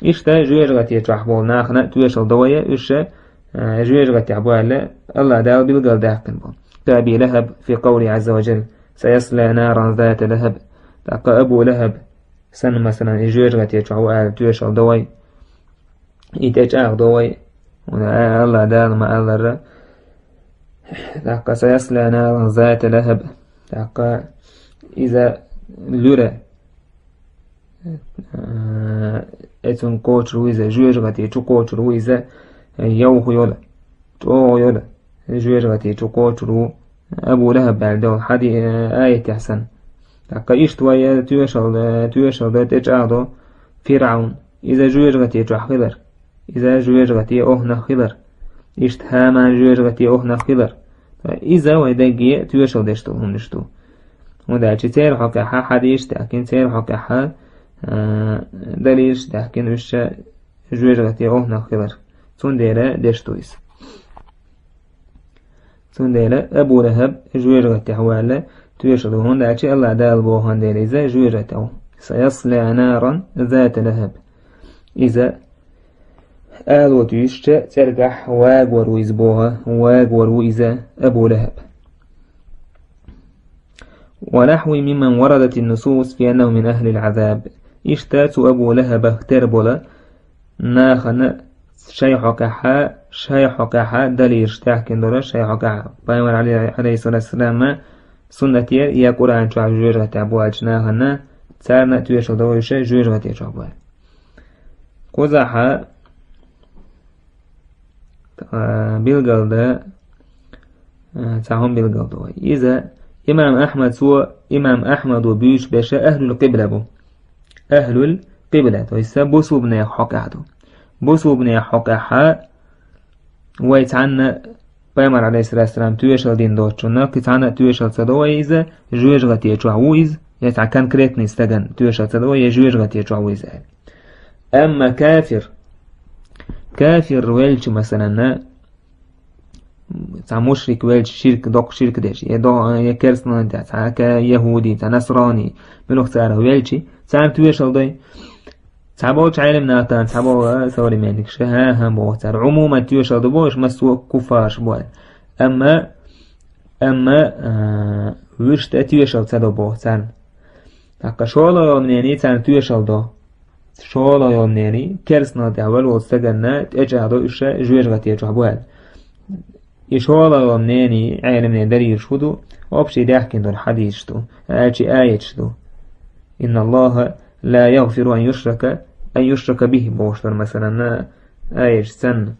Иштта жоьжахате чохь болу нахана а тоьшалла до вай, уьш, а, жоьжахатехь бу аьлла, Аллах Дала билгалдаьккхина бу. كأبي لهب في قوله عز وجل: سيصلى نارا ذات لهب. ТӀаккха Абу ЛахӀаб санна, масалан, и жоьжахате чохь ву аьлла тоьшалла до вай. И тӀечӀагӀдо вай. Аллах Дала ма аллара. ТӀаккха سيصلى نارا ذات لهب. ТӀаккха иза луьра, э, эцунна кхочур ву иза, жоьжахате чу кхочур ву иза, э, йовха йолу, чӀогӀа йолу, жоьжахате чу кхочур ву Абу ЛахӀаб аьлла долу хьади-, э, аятехь санна. ТӀаккха иштта вай, э, тоьшалла, э, тоьшалла до, тӀечӀагӀдо ФирӀавн. Иза жоьжахате чохь хилар. Иза жоьжахате охьанах хилар. Иштта ХӀаман жоьжахате охьанах хилар. Иза вай дагге тоьшалла деш долу хӀуманаш ду. ХӀунда аьлча церан хьокъехь хьадисаш даьхкина, церан хьокъехь, а, далилаш даьхкина, уьш жоьжахате охьанах хилар. Цундела деш ду иза. Цундела Абу ЛахӀаб жоьжахатехь ву аьлла тоьшалла до, хӀунда аьлча Аллах Дала боху дела иза жоьжахатехь ву. سيصلى نارا ذات لهب. Иза ало туьйсучу цӀергахь вагор ву иза боху, вагор ву иза Абу ЛахӀаб. ونحوه ممن وردت النصوص في أنه من أهل العذاب. Иштта цу Абу ЛахӀабах тера болу нахана шайн хьокъехь, шайн хьокъехь далилаш даьхкина долу, шайн хьокъехь Пайхамар Ӏалай-, Ӏалайхиссалату вассалам суннатера я Къуръан чохь жоьжахатехь бу аьллачу нахана, царна а тоьшалла до вай уьш жоьжахате чохь бу аьлла. Кхузахь, а, билгалда, а, цхьа хӀума билгалдо вай. Иза имам Ахьмад, цо имам Ахьмадо буьйцуш берш ахьлул къибла бу. Ахьлул къибла, то есть бусулбанех хьокъехь ду. Бусулбанех хьокъехь вай цхьанна Пайхамар Ӏалайхиссалату вассалам тоьшалла дина доцучунна кхин цхьанна а тоьшалла ца до вай иза, жоьжахате чохь ву иза, я цхьа конкретный стагана тоьшалла ца до вай, я жоьжахате чохь ву иза аьлла. Амма кафир, кафир велча, масалан, цхьа мушрик велча, ширк, доккха ширк деш, я до-, я керстаналлин тӀехь, цхьа ка-, яхӀуди, цхьа насрани, муьлхха цара велча, царна тоьшалла дой. Цхьаболчу Ӏелам нахана, цхьаболу современникаша, хӀан-хӀа боху цара. Ӏумуман тоьшалла до боху, уьш массо а куффараш бу аьлла. Амма, амма, а, вуьшта тоьшалла ца до боху царна. ТӀаккха шолгӀа йолу мнение царна тоьшалла до. ШолгӀа йолу мнение, керстаналлин тӀехь велла волу стаганна тӀечӀагӀдо уьш жоьжахате чохь бу аьлла. И шолгӀа йолу мнение, Ӏеламнийн далилаш хӀун ду? Общий даьхкина долу хьадисаш ду, аьлча аяташ ду. إن الله لا يغفر أن يشرك، أن يشرك به бохуш долу, масалан, аяташ санна.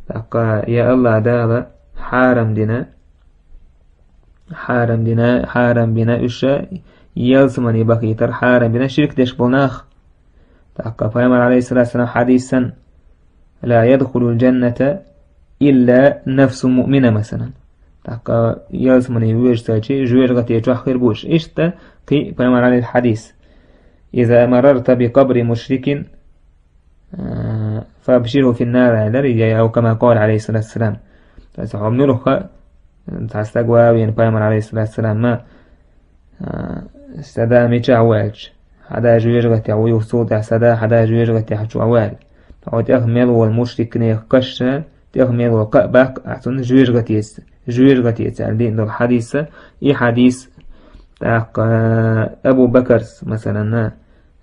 ТӀаккха я Аллах Дала хьарам дина, хьарам дина, хьарам бина уьш ялсамане бахийтар, хьарам бина ширк деш болу нах. ТӀаккха Пайхамар Ӏалайхиссалату вассалам хьадис санна: لا يدخل الجنة إلا نفس مؤمنة, масалан. ТӀаккха ялсамане воьжуш ца хилча, жоьжахате чохь хир бу уьш. Иштта кхин Пайхамар Ӏалайхи хьадис: إذا مررت بقبر مشرك, а, فأبشره في النار, аьлла, я, أو كما قال عليه الصلاة والسلام. Аса хьо муьлхха, цхьа стаг ван вена Пайхамар Ӏалайхиссалату вассалам, а, сан да мичахь ву аьлча, хьан да жоьжахатехь ву, юха цул тӀаьхьа сан да, хьан да жоьжахатехь чохь ву аьлла. Хьо тӀех мел волу мушрикнех кхаьчча, тӀех мел волу кхаъ баккха ахь цунна жоьжахатеца, жоьжахатеца аьлла дина долу хьадис, и хьадис, тӀаккха Абу Бакарс, масалан,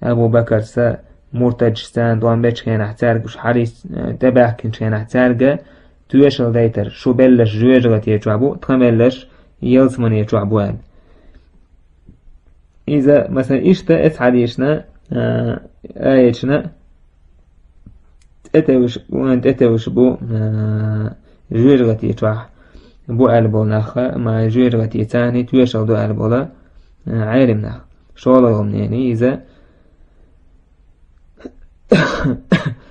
Абу Бакарса муртадаш царна тӀом бечу хенахь цаьрга уьш хьадис, э, тӀебаьхкинчу хенахь цаьрга тоьшалла дайтар, шу белларш жоьжахате чохь бу, тхан белларш ялсамане чохь бу аьлла. Иза, масалан, иштта эцу хьадисашна, а, аяташна тӀетевжаш, тӀетевжаш бу, а, жоьжахате чохь бу аьлла болу нах, ма жоьжахате царний тоьшалла ду аьлла болу, а, Ӏелам нах. ШолгӀа йолу мнение иза,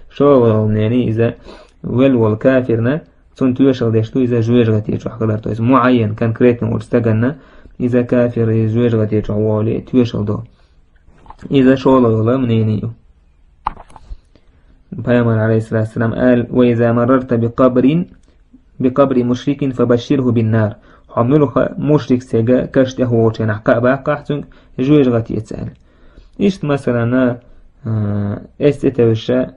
шолгӀа йолу мнение иза, велла волу кафирна, цунна тоьшалла деш ду иза жоьжахате чохь хилар. То есть муайян, конкретно волчу стаганна, иза кафир, иза жоьжахате чохь волий, тоьшалла до. Иза шолгӀа йолу мнение ю. Пайхамар, Ӏалайхиссалату вассалам, аьлла: وإذا مررت بقبر، بقبر مشرك فبشره بالنار. Хьо муьлхха мушрик стеган каш тӀехволучу хенахь кхаъ баккха ахь цуьнга, жоьжахатеца аьлла. Иштта, масалан, а, эс тӀетевжаш,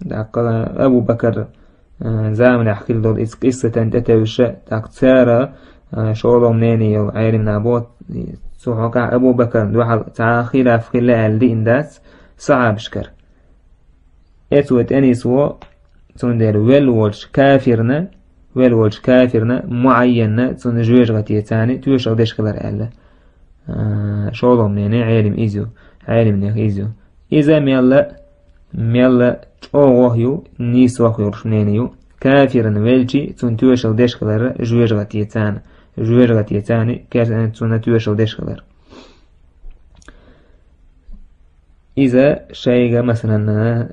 ТӀаккха Абу Бакар, э, заманахь хилла долу иза къиссатан тӀетевжа, тӀаккха цара, э, шолгӀа мнение йолу Ӏелимна боху, цу хьокъехь Абу Бакарна дуьхьал цхьа а хилаф хилла аьлла диъна дац сахьабашкара. Эцо тӀенисво, цундела велла волчу кафирна, велла волчу кафирна, муайянна, цунна жоьжахате царна тоьшалла деш хилар аьлла. А, шолгӀа мнение Ӏелим иза ю, Ӏелимнех иза ю. Иза мелла, мелла чӀогӀох ю, нийсох йолуш мнение ю. Кафирна велчи, цунна тоьшалла деш хилар жоьжахате царна, жоьжахате царна, кер-, цунна тоьшалла деш хилар. Иза шайга, масалан,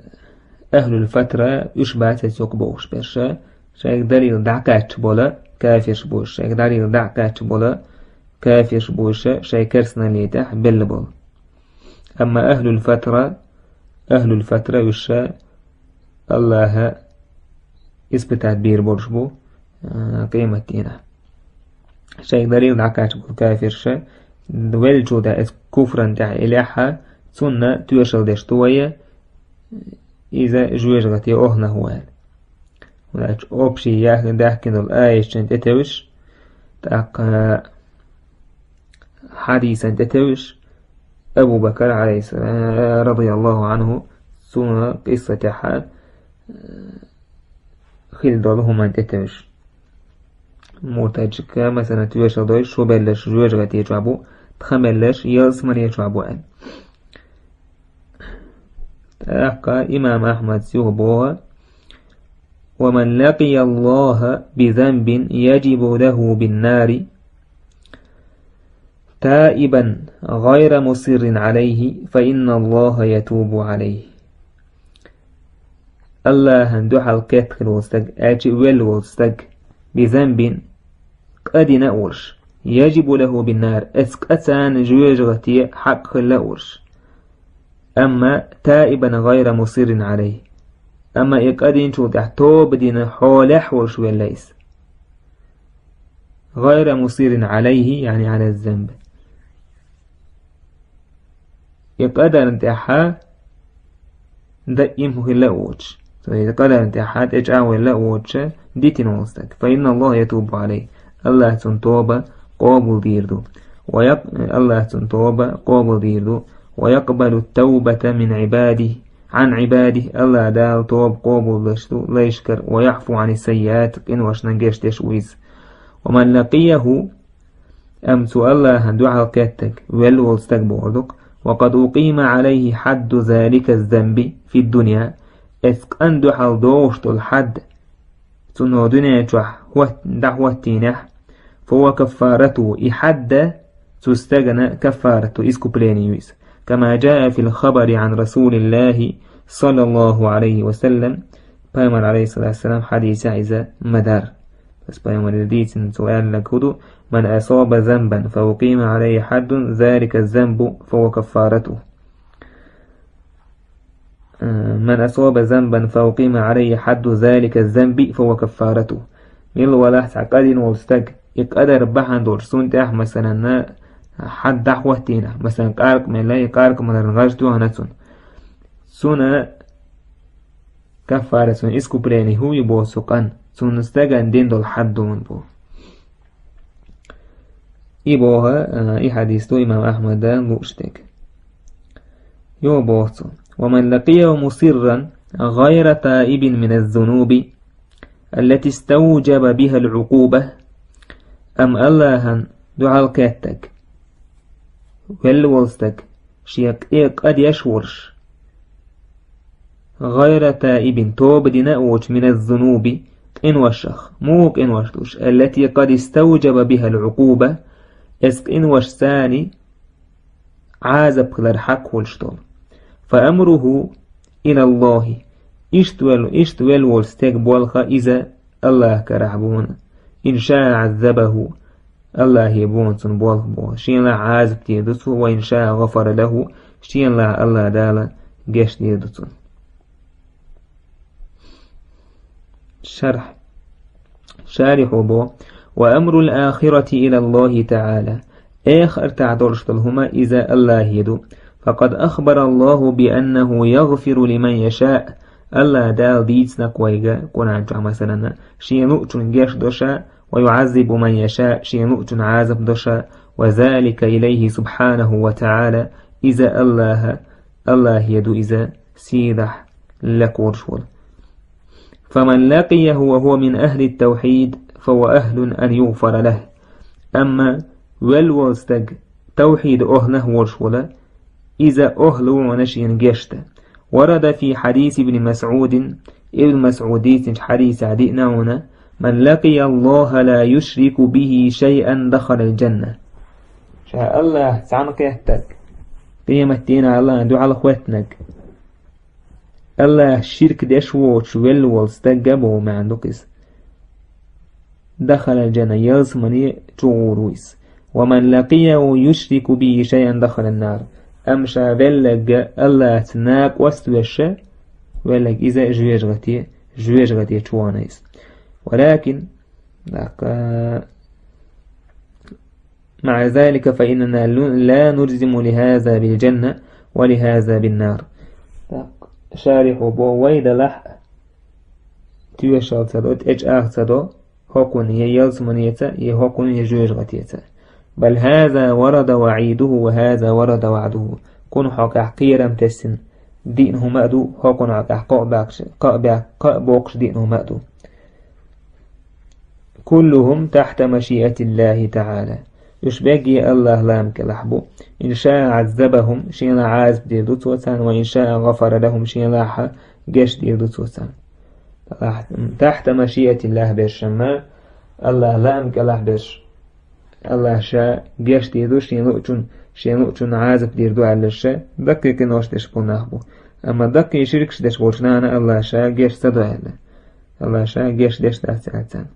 ахӀлул фатра уьш бац эцу юкъа бохуш берш, шайга далил дӀакхаьчча бола кафирш бу уьш, шайга далил дӀакхаьчча бола кафирш бу уьш, шайн керстаналле тӀехь белла болу. Амма ахӀлул фатра, ахӀлул фатра уьш Аллаха испытать бийр болуш бу, а, къематдийнахь. Шайга далил дӀакхаьчча болу кафирша, веллачул тӀаьхьа иза куфран тӀехь и лаьхьа, цунна тоьшалла деш ду вай, иза жоьжахате охьанах ву аьлла. ХӀунда аьлча общий яхь-, даьхкина долу аятчун тӀетевжаш, тӀаккха хьадисан тӀетевжаш, Абу Бакар, алейхиссалам, радияллаху анху, цуьнан къиссатехь, э, хилла долу хӀуманна тӀетевжаш. Муртадшка, масалан, тоьшалла дойуш, шо белларш жоьжахате чохь бу, тхан белларш ялсамане чохь бу аьлла. ТӀаккха имам Ахьмада юха боху: «ومن لقي الله بذنب يجب له بالنار تائبا غير مصر عليه فإن الله يتوب عليه». Аллахьан дуьхьал кхетта хилла волу стаг, аьлча велла волу стаг, бизанбин, къа дина а волуш, яжибу лаху биннар, эс къа царна жоьжахате хьакъ хилла а волуш. Амма таибан гӀайра мусиррин гӀалайхи. Амма и къа динчул тӀаьхьа тоба дина хьолехь волуш велла иза. ГӀайра мусиррин гӀалайхи, яъни гӀала занб. И къадарна тӀаьхьа даим хилла а воцуш. То есть къадарна тӀаьхьа тӀечӀагӀвелла а воцуш, дитина волу стаг. Фа инна Аллаха ятубу гӀалайхи. Аллах цунна тоба къобалдийр ду. Ва як-, Аллах цунна тоба къобалдийр ду. Ва якъбалу тавбата мин гӀибадихи. Ан гӀибадихи, Аллах Дала тоба къобалдеш ду лайшкара, ва яхфу ан саййиат, къиношна гечдеш ву иза. Ва ман лакъияху, амма цу Аллахьан дуьхьал кхеттаг, велла волу стаг бохург ду-кх, ва къад укъима гӀалайхи хьадду залика занби фи дунья, эс къан дуьхьал догӀуш долу хьадда, цунах дуьнен чохь хӀот-, дӀахӀоттийнехь, фа хува каффарату, и хьадда цу стагана каффарату, искупление ю иза. Кама джаа фил хабари ан Расулиллахи, саллаллаху гӀалайхи ва саллам, Пайхамар, гӀалайхиссалату вассалам, хьадисехь иза ма-дарра. Ас Пайхамарера дийцина цо аьлларг хӀун ду: «Ман асаба занбан, фа укъима гӀалайхи хьаддун, залика занбу, фа хува каффарату». Э, «Ман асаба занбан, фа укъима гӀалайхи хьадду залика занби, фа хува каффарату». Мила валахь цхьа къа дина волу стаг, и къадар бахьана долуш, цунна тӀехь, масалан, хьад дӀахӀоттийна, масалан, къаркъа мелла, и къаркъа маларна гӀаж тоьхна цунна. Цунна каффара, цунна искупление хӀу ю боху цу къан, цунна стагана дина долу хьаддун бу. И боху, а, и хьадис ду имам Ахьмада лууш дерг. Йо боху цо: «Ва ман лакъияху мусирран гӀайра таибин мина зунуби, аллати стаужаба биха ал-гӀукъуба». Амма Аллахьан дуьхьал кхеттаг, велла волу стаг, шен къе къа деш волуш, гӀайра таибин, тоба дина а воцуш, мина зунуби, къиношах. Муха къинош долуш? Аллати къад иставжаба биха ал-гӀукъуба, эс къинош царна Ӏазап хилар хьакъ волуш долу. Фа амруху ила Аллахи. Иштта вел-, иштта велла волу стеган болх иза Аллахь карахь бу хьуна. Ин шаа гӀаззабаху. Аллахье бу хьуна цунна болх боху. Шена Ӏазап дийр ду цо, ва ин шаа гӀафара лаху. Шена Аллахь Дала гечдийр ду цунна. Шархь. Шарихьо бо: «Ва амрул ахирати ила Аллахи та'ала». Эхартахь долуш долу хӀума иза Аллахье ду. «Факъад ахбара Аллаху би аннаху ягъфиру лиман яшаъ». АллахӀ Дала дийцинарг вайга Къуръан чу, масалан, шен луучун геш до ша, ويعذب من يشاء, шен луучун Ӏазап до ша, وذلك إليه سبحانه وتعالى, иза АллахӀа, АллахӀе ду иза сийлахь лакхволуш волу. فمن لقيه وهو من أهل التوحيد فهو أهل أن يغفر له. Амма велла волу стаг тавхьид охӀланах волуш волу, иза охӀла ву хьуна шена гешта. ورد في حديث ابن مسعود, Ибн МасӀуд дийцинчу хьадисехь диъна хьуна: من لقي الله لا يشرك به شيئا دخل الجنة. Ша АллахӀ цхьаьна кхеттарг, къематдийнахь АллахӀна дуьхьал хӀоьттинарг, АллахӀ ширк деш воцуш велла волу стагга боху маьӀна ду иза. دخل الجنة, ялсамане чу гӀур ву иза. ومن لقيه يشرك به شيئا دخل النار. Амма ша велларг АллахӀца накъост веш, велларг иза жоьжахате, жоьжахате чу вахана иза. ولكن, даккха, مع ذلك فإننا لا نجزم لهذا بالجنة ولهذا بالنار. Так, шарихьо боху, вай делахь а тоьшалла ца до, тӀечӀагӀ ца до, хӀокхунна я ялсаманеца, я хӀокхунна я жоьжахатеца. بل هذا ورد وعيده وهذا ورد وعده. Кхунна хьокъехь кхерам тесна диъна хӀума а ду, хӀокхунна хьокъехь кхоъ баьккхича, кхоъ баьк-, кхоъ боккхуш диъна хӀума а ду. كلهم تحت مشيئة الله تعالى. Уьш берриге АллахӀан лаам кӀелахь бу. إن شاء عذبهم, шена Ӏазап дийр ду цо царна, وإن شاء غفر لهم, шена геш дийр ду цо царна. تحت مشيئة الله берш амма, АллахӀан лаам кӀелахь берш. АллахӀа ша геш дийр ду, шен луучун, шен луучун Ӏазап дийр ду аьлларш, даккхий къинош деш болу нах бу. Амма даккхий ширкаш деш болчу нахана АллахӀа ша геш ца до аьлла. АллахӀа ша геш деш дац аьлла царна.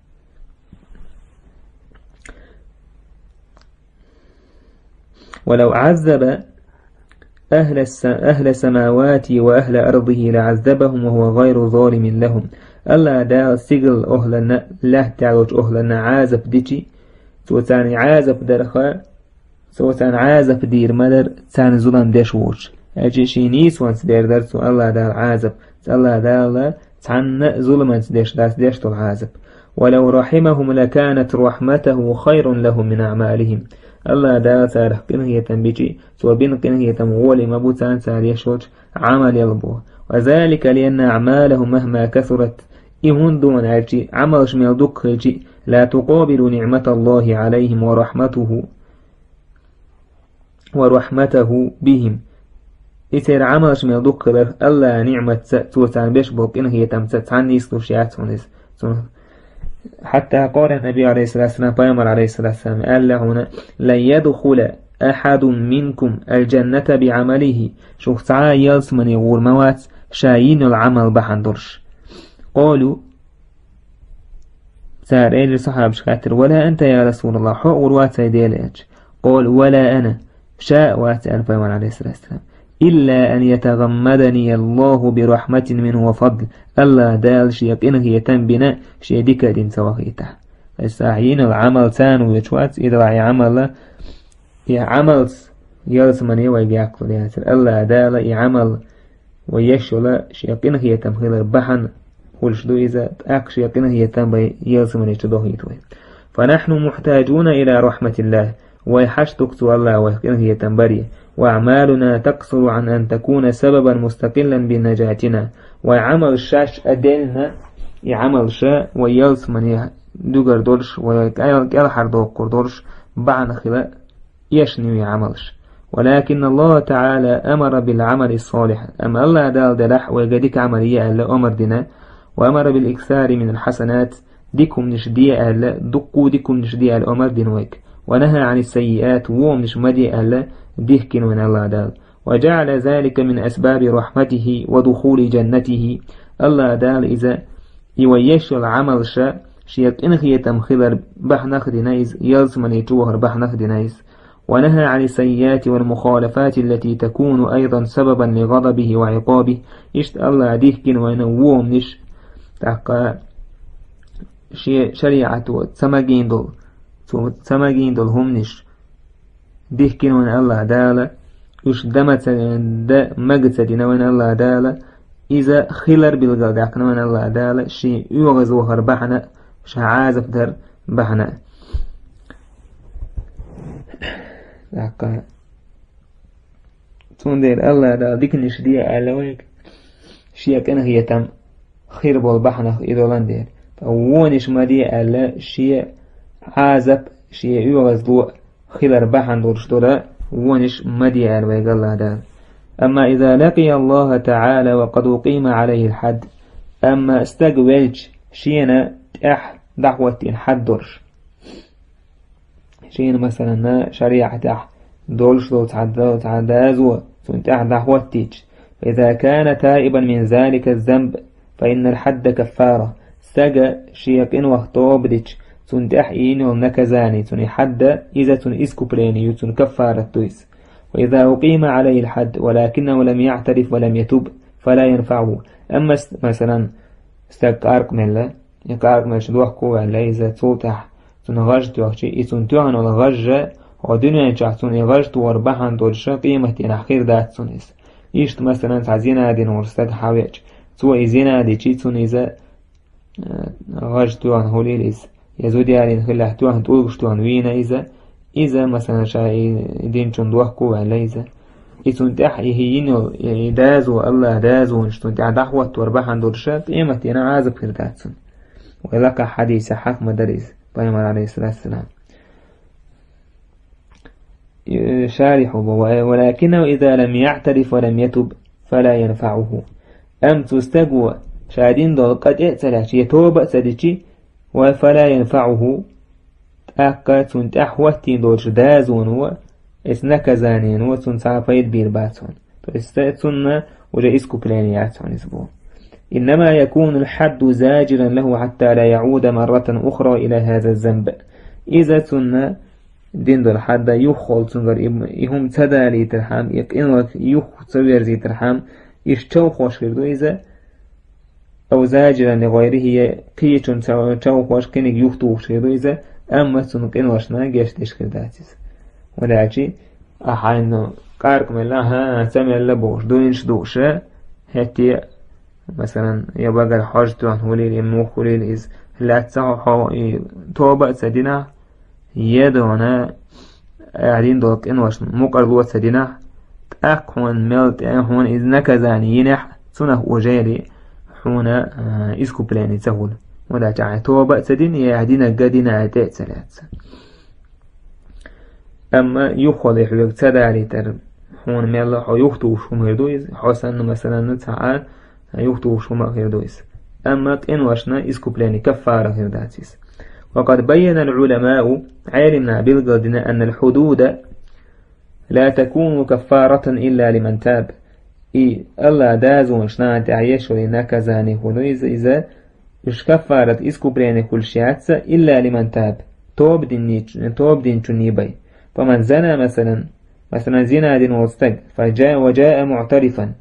ولو عذب أهل الس-، أهل سماواته وأهل أرضه لعذبهم وهو غير ظالم لهم. АллахӀ Дала стигал охӀланна, лаьтта тӀехь долчу охӀланна Ӏазап дичи, цо царна Ӏазап дарха, цо царна Ӏазап дийр ма дара, царна зулам деш воцуш. Аьлча шен нийсонца дер дара цо АллахӀ Дала Ӏазап. АллахӀ Дала цхьанна а зуламанца деш дац деш долу Ӏазап. ولو رحمهم لكانت رحمته خيرا لهم من أعمالهم. АллахӀ Дала царах къинхетам бичи, цо бина къинхетам гӀоле ма бу царна цара еш йолчу Ӏамал ял бу. وذلك لأن أعمالهم مهما كثرت. И хӀунда ду аьлчи, Ӏамалш мел дукха хилчи, لا تقابل نعمة الله عليهم ورحمته. ورحمته بهم. И церан Ӏамалш мел дукха хиларх, АллахӀан ниъматца, цо царна беш болу къинхетамца цхьанна нийслуш яц хьуна иза. Цунах хьатта къала Наби, алейхиссалату вассалам, пайхамар, алейхиссалату вассалам, аьлла хьуна: لن يدخل أحد منكم الجنة بعمله. Шух цхьа а ялсамане гӀур ма вац, ша йина йолу Ӏамал бахьана долуш. قالوا. Цара элира, сахьабаш хаьттира: ولا أنت يا رسول الله, хьо а гӀур вац, ай Делан элча? قال: ولا أنا, ша а вац, аьлла пайхамар, алейхиссалату вассалам. إلا أن يتغمدني الله برحمة منه وفضل. АллахӀ Дала шен къинхетам бина, шен дика а дина ца вахийтахь. Аса йина йолу Ӏамал царна воьдуш вац, и делахь и Ӏамал, и Ӏамалца ялсамане вайга яккхалур яцара. АллахӀ Дала и Ӏамал вай еш йолу шен къинхетам хилар бахьана хуьлуш ду иза, тӀаккха шен къинхетам вай ялсамане чу дохийта вай. فنحن محتاجون إلى رحمة الله. Вай хьашт ду-кх цу АллахӀа вайх къинхетам баре. وأعمالنا تقصر عن أن تكون سببا مستقلا بنجاتنا. Вай Ӏамал шаьш а делла, и Ӏамал ша вай ялсамане дуьгур долуш, вай кӀел-, кӀелхьардоккхур долуш бахьана хила эшна ю и Ӏамалш. ولكن الله تعالى أمر بالعمل الصالح. Амма АллахӀ Дала делахь вайга дика Ӏамал е аьлла омар дина. وأمر بالإكثار من الحسنات. Дика хӀуманаш де аьлла, дуккха а дика хӀуманаш де аьлла омар дина вайга. ونهى عن السيئات. Вон хӀуманаш ма де аьлла, дихкина вайна АллахӀ Дала. وجعل ذلك من أسباب رحمته ودخول جنته. АллахӀ Дала иза, и вай еш йолу Ӏамалша, шен къинхетам хилар бахьанах дина иза, ялсамане чу вахар бахьанах дина иза. ونهى عن السيئات والمخالفات التي تكون أيضا سببا لغضبه وعقابه. Иштта АллахӀа дихкина вайна вон хӀуманаш, тӀаккха шен шариӀато ца магийна долу, цо ца магийна долу хӀуманаш дихкина вайна АллахӀ Дала, уьш дан ма ца, дан мага ца дина вайна АллахӀ Дала, Иза хилар билгалдаьккхина вайна АллахӀ Дала шен оьгӀазвахар бахьана, ша Ӏазап дар бахьана. ТӀаккха цундела АллахӀ Дала диканаш де аьлла вайга, шен къинхетам хир болу бахьанах и долан дела. Ткъа вонаш ма де аьлла, шен Ӏазап, шен оьгӀазло хилар бахьана долуш долу вонаш ма де аьлла вайга АллахӀ Дала. أما إذا لقي الله تعالى وقد أقيم عليه الحد. Амма стаг велча, шена тӀехь дӀахӀоттийна хьад долуш. Шена, масалан, шариӀатехь долуш долу цхьа да-, цхьа дазо, цунна тӀехь дӀахӀоттийча. فإذا كان تائبا من ذلك الذنب فإن الحد كفارة. Стага шен къинойх тоба дича, цунна тӀехь йина йолу наказание, цунна и хьадда, иза цунна искупление ю, цунна каффарат ду иза. وإذا أقيم عليه الحد ولكنه لم يعترف ولم يتب فلا ينفعه. Амма с-, масалан, стаг къаркъа мелла, и къаркъа мелча дохко а ваьлла иза, цул тӀаьхьа цунна гӀаж тоьхча, и цунна тоьхна йолу гӀаж, хӀокху дуьнен чохь цунна и гӀаж тохар бахьана долуш, къематдийнахь хир дац цунна иза. Иштта, масалан, цхьа зина дина волу стаг хьавеача, цо и зина дича, цунна иза, э, гӀаж тоьхна хуьлийла иза, я зуда ялийна хилахь тоьхна, тӀулгаш тоьхна вийна иза, иза, масалан, ша и динчунна дохко а ваьлла иза. И цунна тӀехь и йина йолу, и дазо, АллахӀ дазонаш цунна тӀехь дӀахӀоттор бахьана долуш, къематдийнахь Ӏазап хир дац цунна. Вай лакхахь хьадисехь хьаха ма дара иза, пайхамар, алейхиссалату вассалам. Э, шарихьо бо вай: ولكنه إذا لم يعترف ولم يتب فلا ينفعه. Амма цу стаго ша дина долу къа тӀе а ца лаьцча, я тоба а ца дичи, вай فلا ينفعه, тӀаккха цунна тӀехь хӀоттийна долчу дазоно, эс наказаниено цунна цхьа а пайда бийр бац хьуна. То есть цунна уже искупление яц хьуна иза боху. إنما يكون الحد زاجرا له حتى لا يعود مرة أخرى إلى هذا الذنب. Иза цунна дина долу хьадда юххехула цуьнгара и, и хӀума ца далийтархьама, и къинойх юха ца верзийтархьама, иштта човхош хир ду иза, أو زاجرا لغيره, я кхечунна ца-, човхош кхиниг юхатухуш хир ду иза, амма цунна къиношна гечдеш хир дац иза. ХӀунда аьлча, ахь хьайна къаркъа мелла, хӀа, ца мелла бохуш, дуйнаш дууша, хӀетте, масалан, я багара хьожа тоьхна хуьлийла, я муха хуьлийла иза, лаьцна хьо, хьо и тоба а ца дина, я дона, ахь дина долу къиношна мукъарло а ца динахь, тӀаккха хьуна мел тӀе хьуна иза наказание йинехь, цунах уже хьуна, а, искупление ца хуьлу. ХӀунда аьлча ахь тоба а ца дина, я ахь динарг а дина, ахь тӀе а ца лаьцна. Амма юххехула хьоьга ца далийтар, хьуна мелла хьо юхатухуш хӀума хир ду иза, хьо санна, масалан, цхьа а юхатухуш хӀума а хир ду иза. Амма къиношна искупление, каффара хир дац иза. وقد بين العلماء, Ӏелимна билгалдина, أن الحدود لا تكون كفارة إلا لمن تاب. И АллахӀ дазонаш нахана тӀехь еш йолу наказание хуьлу иза, иза уьш каффарат, искупление хуьлуш яц, إلا لمن تاب, тоба динчу-, тоба динчунна бен. فمن زنى مثلا, масалан, зина дина волу стаг, فجاء, وجاء معترفا,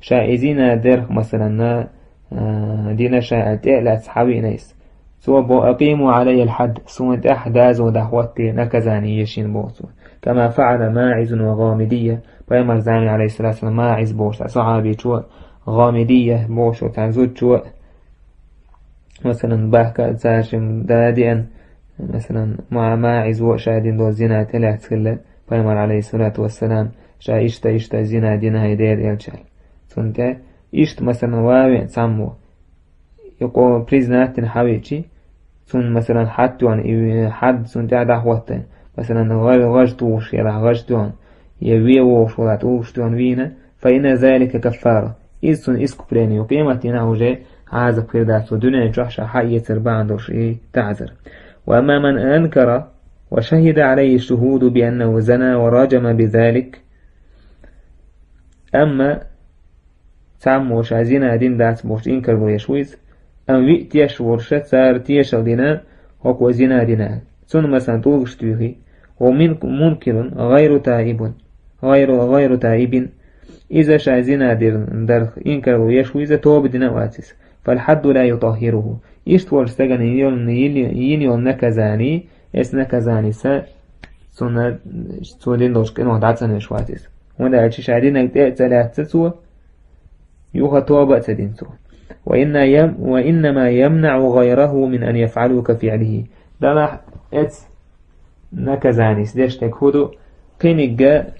ша и зина дерх, масалан, а, дина ша аьлла тӀе а лаьцна хьавиъна иза. Цо бо: أقيموا علي الحد, суна тӀехь дазо дӀахӀотте, наказание е шена боху цо. كما فعل ماعز وغامدية, пайхамар заманахь, алейхиссалату вассалам, МаӀиз бохуш цхьа сахьабичо, ГӀамидийя бохуш цхьа зудчо, масалан, бахка а цара шимма да а деана, масалан, ма-, МаӀизо ша дина долу зина тӀелаьцна хилла, пайхамар, алейхиссалату вассалам, ша иштта, иштта зина дина хӀай дера элча аьлла. Цунна тӀе иштта, масалан, ван а веана цхьаммо, и къо-, признать дина хьавичи, цунна, масалан, хьад тоьхна, и хьад цунна тӀехь дӀахӀоттайна, масалан, гӀаж-, гӀаж тухуш хилахь, гӀаж тоьхна, я вен вогӀуш валахь, тӀулгаш тоьхна вийна, فإن ذلك كفارة. Иза цунна искупление ю, къематдийнахь уже Ӏазап хир дац цо, дуьнен чохь ша хьаэцар бахьана долуш и таӀзар. وأما من أنكر وشهد عليه الشهود بأنه زنى ورجم بذلك. Амма цхьаммо ша зина дина дац бохуш инкарло еш ву иза, амма виъ теш волуша цара тешал дина, хӀокхо зина дина. Цунна, масалан, тӀулгаш туьйхи, هو من-, منكر غير تائب, غير, غير تائب. Иза ша зина дир-, дарх инкарло еш ву иза, тоба дина а вац иза. فالحد لا يطهره. Иштта волчу стагана йина йолу, йина йолу наказание, эс наказание са цунна, цо дина долчу къинойх дӀацӀанвеш вац иза. ХӀунда аьлча ша динарг тӀе а ца лаьцна цо, Юха тоба а ца дина цо. وإن يم-، وإنما يمنع غيره من أن يفعلوا كفعله. Делахь эцу наказанис деш дерг хӀун ду? Кхинигга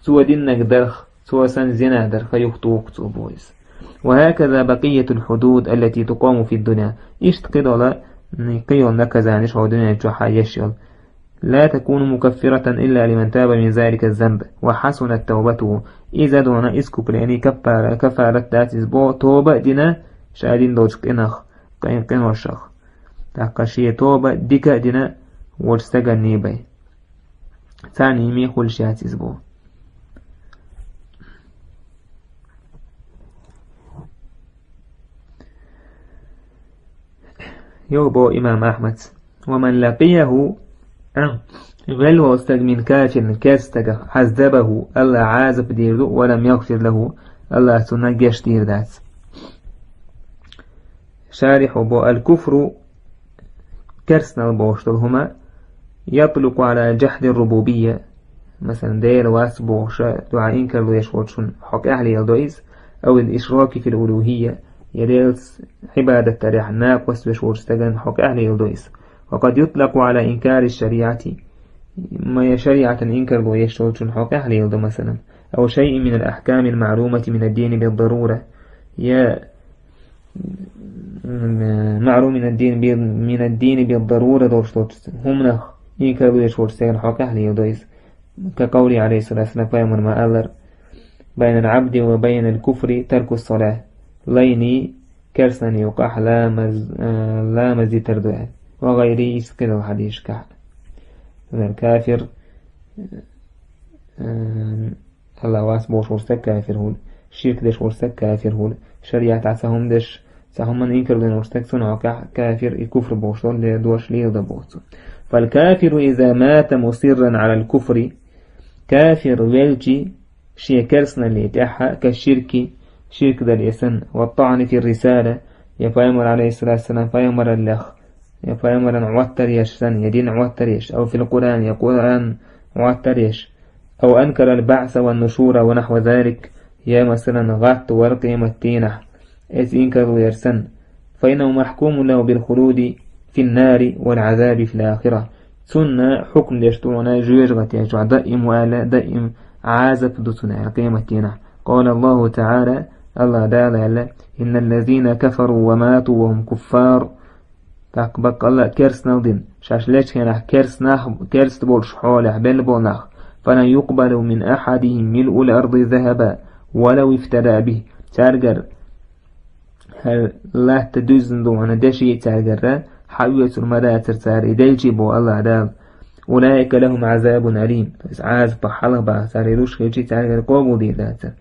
цо диннарг дарх, цо санна зина дарх юхатуху цо боху иза. وهكذا بقية الحدود التي تقام في الدنيا. Иштта кхидолу, кхин йолу наказаниш хӀокху дуьнен чохь еш йолу. لا تكون مكفرة إلا لمن تاب من ذلك الذنب وحسنت توبته. Иза дуьйна искуплени каппара-, каффарат дац иза боху, тоба а дина ша дина долчу къинах, къин-, къиношах. ТӀаккха шен тоба дика а дина волчу стаганний бен. Царний ме хуьлуш яц иза боху. Юха боху имам Ахьмадс: ومن لقيه, а, велла волу стаг من كافر, керста стагах, عذبه, АллахӀ Ӏазап дийр ду, ولم يغفر له, АллахӀ цунна гечдийр дац. Шарихьо боху: الكفر, керстанал бохуш долу хӀума, يطلق على جحد الربوبية, масалан, Дела вац бохуша дуьхьа инкарло еш волчун хьокъехь леладо иза, أو الإشراك في الألوهية, я Делаца Ӏибадат дарехь накъост веш волчу стагана хьокъехь леладо иза. وقد يطلق على إنكار الشريعة, ма я шариатан инкарло еш волчун хьокъехь леладо, масалан, أو شيء من الأحكام المعلومة من الدين بالضرورة, я м-, معلوم من الدين بال-، من الدين بالضرورة долуш долчу хӀуманах инкарло еш волчу стагана хьокъехь леладо иза. كقوله عليه الصلاة والسلام, пайхамар ма-аллара: بين العبد وبين الكفر ترك الصلاة. Лайний, керстаний юкъахь ламаз, а, ламаз дитар ду аьлла. وغيره, иштта кхидолу хьадисашкахь. Например, кафир, а, АллахӀ вац бохуш волу стаг кафир хуьлу, ширк деш волу стаг кафир хуьлу, шариатехь цхьа хӀума деш, цхьа хӀуманна инкарло йина волу стаг, цунна хьокъехь кафир и куфр бохуш долу ле-, дош леладо боху цо. فالكافر إذا مات مصرا على الكفر, кафир велчи шен керстаналле тӀаьхьа, كالشرك, ширк дар и санна, والطعن في الرسالة, я пайхамар, عليه الصلاة والسلام, пайхамараллех, я пайхамаран Ӏоттар еш санна, я дин Ӏоттар еш, أو في القرآن, я Къуръан Ӏоттар еш, أو أنكر البعث والنشور ونحو ذلك, я, масалан, гӀаттар вара къематдийнахь, иза инкарло яр санна, فإنه محكوم له بالخلود في النار والعذاب في الآخرة. Цунна хьукм деш ду вайна жоьжахатин чохь даим ву аьлла, даим Ӏазап ду цунна аьлла къематдийнахь. قال الله تعالى, АллахӀ Дала аьлла: إن الذين كفروا وماتوا وهم كفار. ТӀаккха баккъалла а керстанал дина, шаьш лечу хенахь керстанах, керста болуш хьолехь белла болу нах, فلن يقبل من أحدهم ملء الأرض ذهبا ولو افتدى به. Цаьргара хӀара латта дуьззина ду вайна деши а цаьргара, хьаоьцур ма дацара цара и делчи боху АллахӀ Дала. أولئك لهم عذاب أليم. Иза Ӏазапах хьалха баха цара и луш хилчи, цаьргара къобалдийр дацара.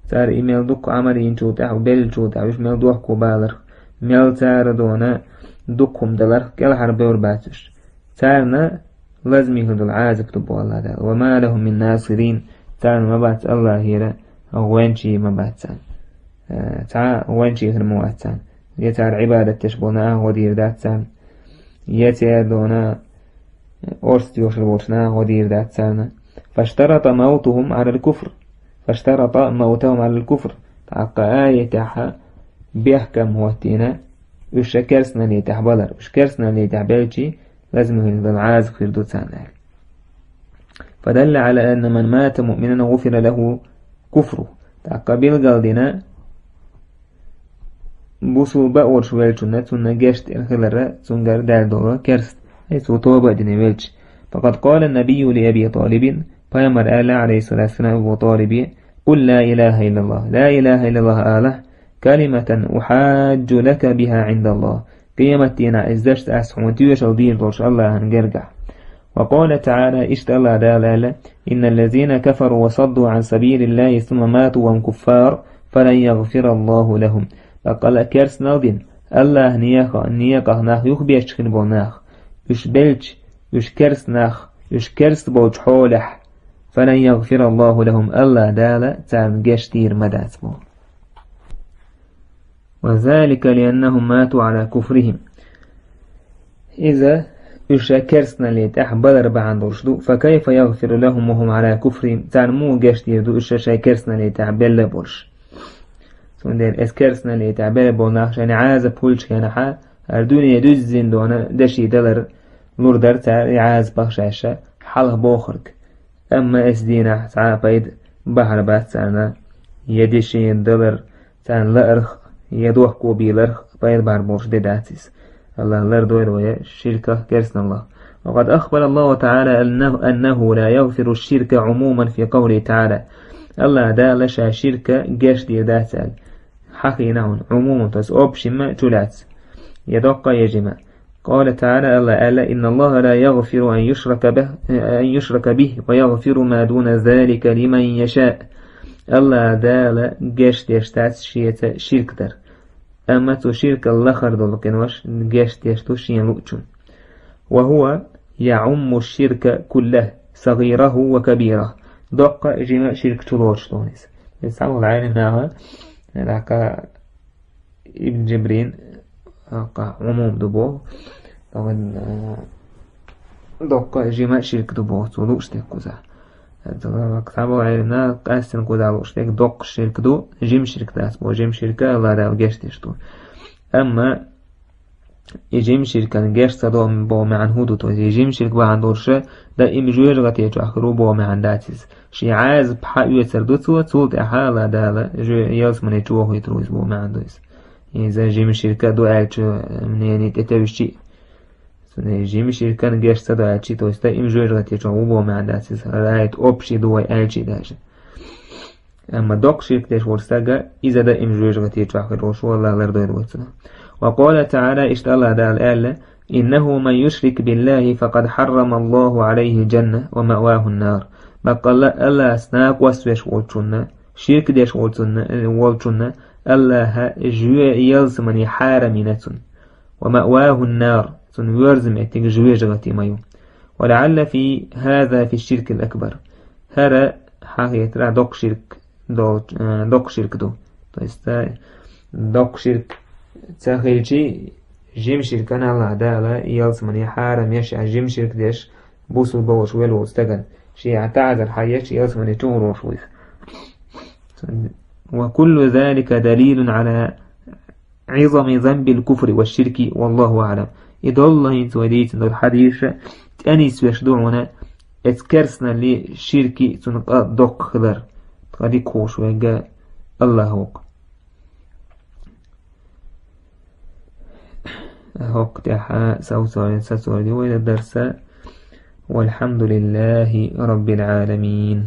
Цара и мел дукха Ӏамал йинчул тӀаьхьа, беллачул тӀаьхьа, уьш мел дохко баларх, мел цара дона дукха хӀума даларх кӀелхьарбевр бац уьш. Царна лазаме хир долу Ӏазап ду боху АллахӀ Дала. وما لهم من ناصرين. Царна ма бац АллахӀера гӀоьнчий ма бац царна. Э, цхьа гӀоьнчий хир ма вац царна. Я цара Ӏибадат деш болу нах гӀо дийр дац царна, я церан дона орца доьшур болчу наха гӀо дийр дац царна. فاشترط موتهم على الكفر. فاشترط موتهم على الكفر. ТӀаккха аятехь бехкам хӀоттийна, уьш ша керстаналле тӀехь балар. Уьш керстаналле тӀехь белчи, лазаме хир долу Ӏазап хир ду царна аьлла. فدل على أن من مات مؤمنا غفر له كفره. ТӀаккха билгалдина, бусулба а волуш веллачунна цунна гечдина хилар цуьнгара даьлла долу керст, ай, цо тоба а дина велча. فقد قال النبي لأبي طالب, пайхамара аьлла, عليه الصلاة والسلام, Абу Талибе: قل لا إله إلا الله. لا إله إلا الله алахь, كلمة أحاج لك بها عند الله. Къематдийнахь иза дашца ас хьуна тоьшалла дийр долуш АллахӀан гергахь. وقال تعالى, иштта АллахӀ Дала аьлла: إن الذين كفروا وصدوا عن سبيل الله ثم ماتوا وهم كفار فلن يغفر الله لهم. Баккъалла а керстанал дина, АллахӀан некъа-, некъах нах юхабетташ хир болу нах, уьш белча, уьш керста нах, уьш керста болчу хьолехь, فلن يغفر الله لهم, АллахӀ Дала царна гечдийр ма дац боху. وذلك لأنهم ماتوا على كفرهم. Иза уьш шайн керстаналле тӀехь балар бахьана долуш ду. فكيف يغفر لهم وهم على كفرهم؟ Царна муха гечдийр ду уьш шайн керстаналле тӀехь белла а болуш? Цундела эс керстаналле тӀехь бер болу нах шайна Ӏазап хуьлучу хенахьа, хӀара дуьне дуьззина дона деши далар лур дара цара и Ӏазапах шаьш хьалха бохург. Амма эс дийнахь цхьа а пайда бахьар бац царна, я деши далар царна лаарх, я дохко бийларх пайда бахьар болуш де дац иза. Аллах лардойла вай ширках, керстаналлах. وقد أخبر الله تعالى أنه, أنه لا يغفر الشرك عموما في قوله تعالى. Аллах Дала ша ширка геш дийр дац аьлла. Хьахийна хьуна, عموما, то есть общим чулац. Я доккха, я жима. قال تعالى, Аллах аьлла: إن الله لا يغفر أن يشرك به، أن يشرك به ويغفر ما دون ذلك لمن يشاء. Аллах Дала геш деш дац шеца ширк дар. Амма цу ширкал лахара долу къинош геш деш ду шена луучун. وهو يعم الشرك كله صغيره وكبيره. Доккха а, жима а ширк чулоцуш долу иза. Иза цхьаболу Ӏелам наха, тӀаккха Ибн Жибрин, тӀаккха Ӏумум ду боху, тӀаккха, а, доккха а, жима а ширк ду боху, цо лууш дерг кхузахь. Цхьаболу Ӏелам наха къаьсттина кхузахь лууш дерг доккха ширк ду, жима ширк дац боху, жима ширка Аллах Дала геш деш ду. Амма и жима ширкан геш ца до боху маьӀна хӀун ду, то есть и жима ширк бахьана долуша даим жоьжахати чохь хир ву боху маьӀна дац иза. Шен Ӏазап хьаоьцур ду цо, цул тӀаьхьа Аллах Дала жо-, ялсамане чу вохуьйтур ву иза боху маьӀна ду иза. Иза жима ширка ду аьллачу мнение тӀетевжичи а. Цундела жима ширкан геш ца до аьлчи, то есть даим жоьжахати чохь ву боху маьӀна дац иза. ХӀара аят общий ду вай аьлчи даже. Амма доккха ширк деш волу стага, иза даим жоьжахати чохь хир волуш ву, Аллах лардойла вай цунах. وقال تعالى, иштта Аллах Дала аьлла: إنه من يشرك بالله فقد حرم الله عليه الجنة ومأواه النار. Баккъалла Аллахца накъост веш волчунна, ширк деш волчунна, волчунна Аллаха жоь ялсамане хьарам йина цунна. ومأواه النار, цунна воьрзу меттиг жоьжахати ма ю. ولعل في هذا في الشرك الأكبر. ХӀара хьан хетарехь доккха ширк долу, э, доккха ширк ду. То есть, э, доккха ширк ца хилчи, жима ширкана Аллах Дала ялсамане хьарам еш, а жима ширк деш, бусулба волуш велла волу стагана. Шен а таӀзар хьан еш, ялсамане чу гӀур волуш ву иза. وكل ذلك دليل على عظم ذنب الكفر والشرك، والله أعلم. И доллу хӀинца вай дийцина долу хьадисаш тӀе нисвеш ду хьуна, эцу керстаналли ширки цунна къа доккха хилар. Тхан дика хууш вайга Аллах ву-кх. ХӀокху тӀехь сацор-, сацор ду вайна дарса. والحمد لله رب العالمين.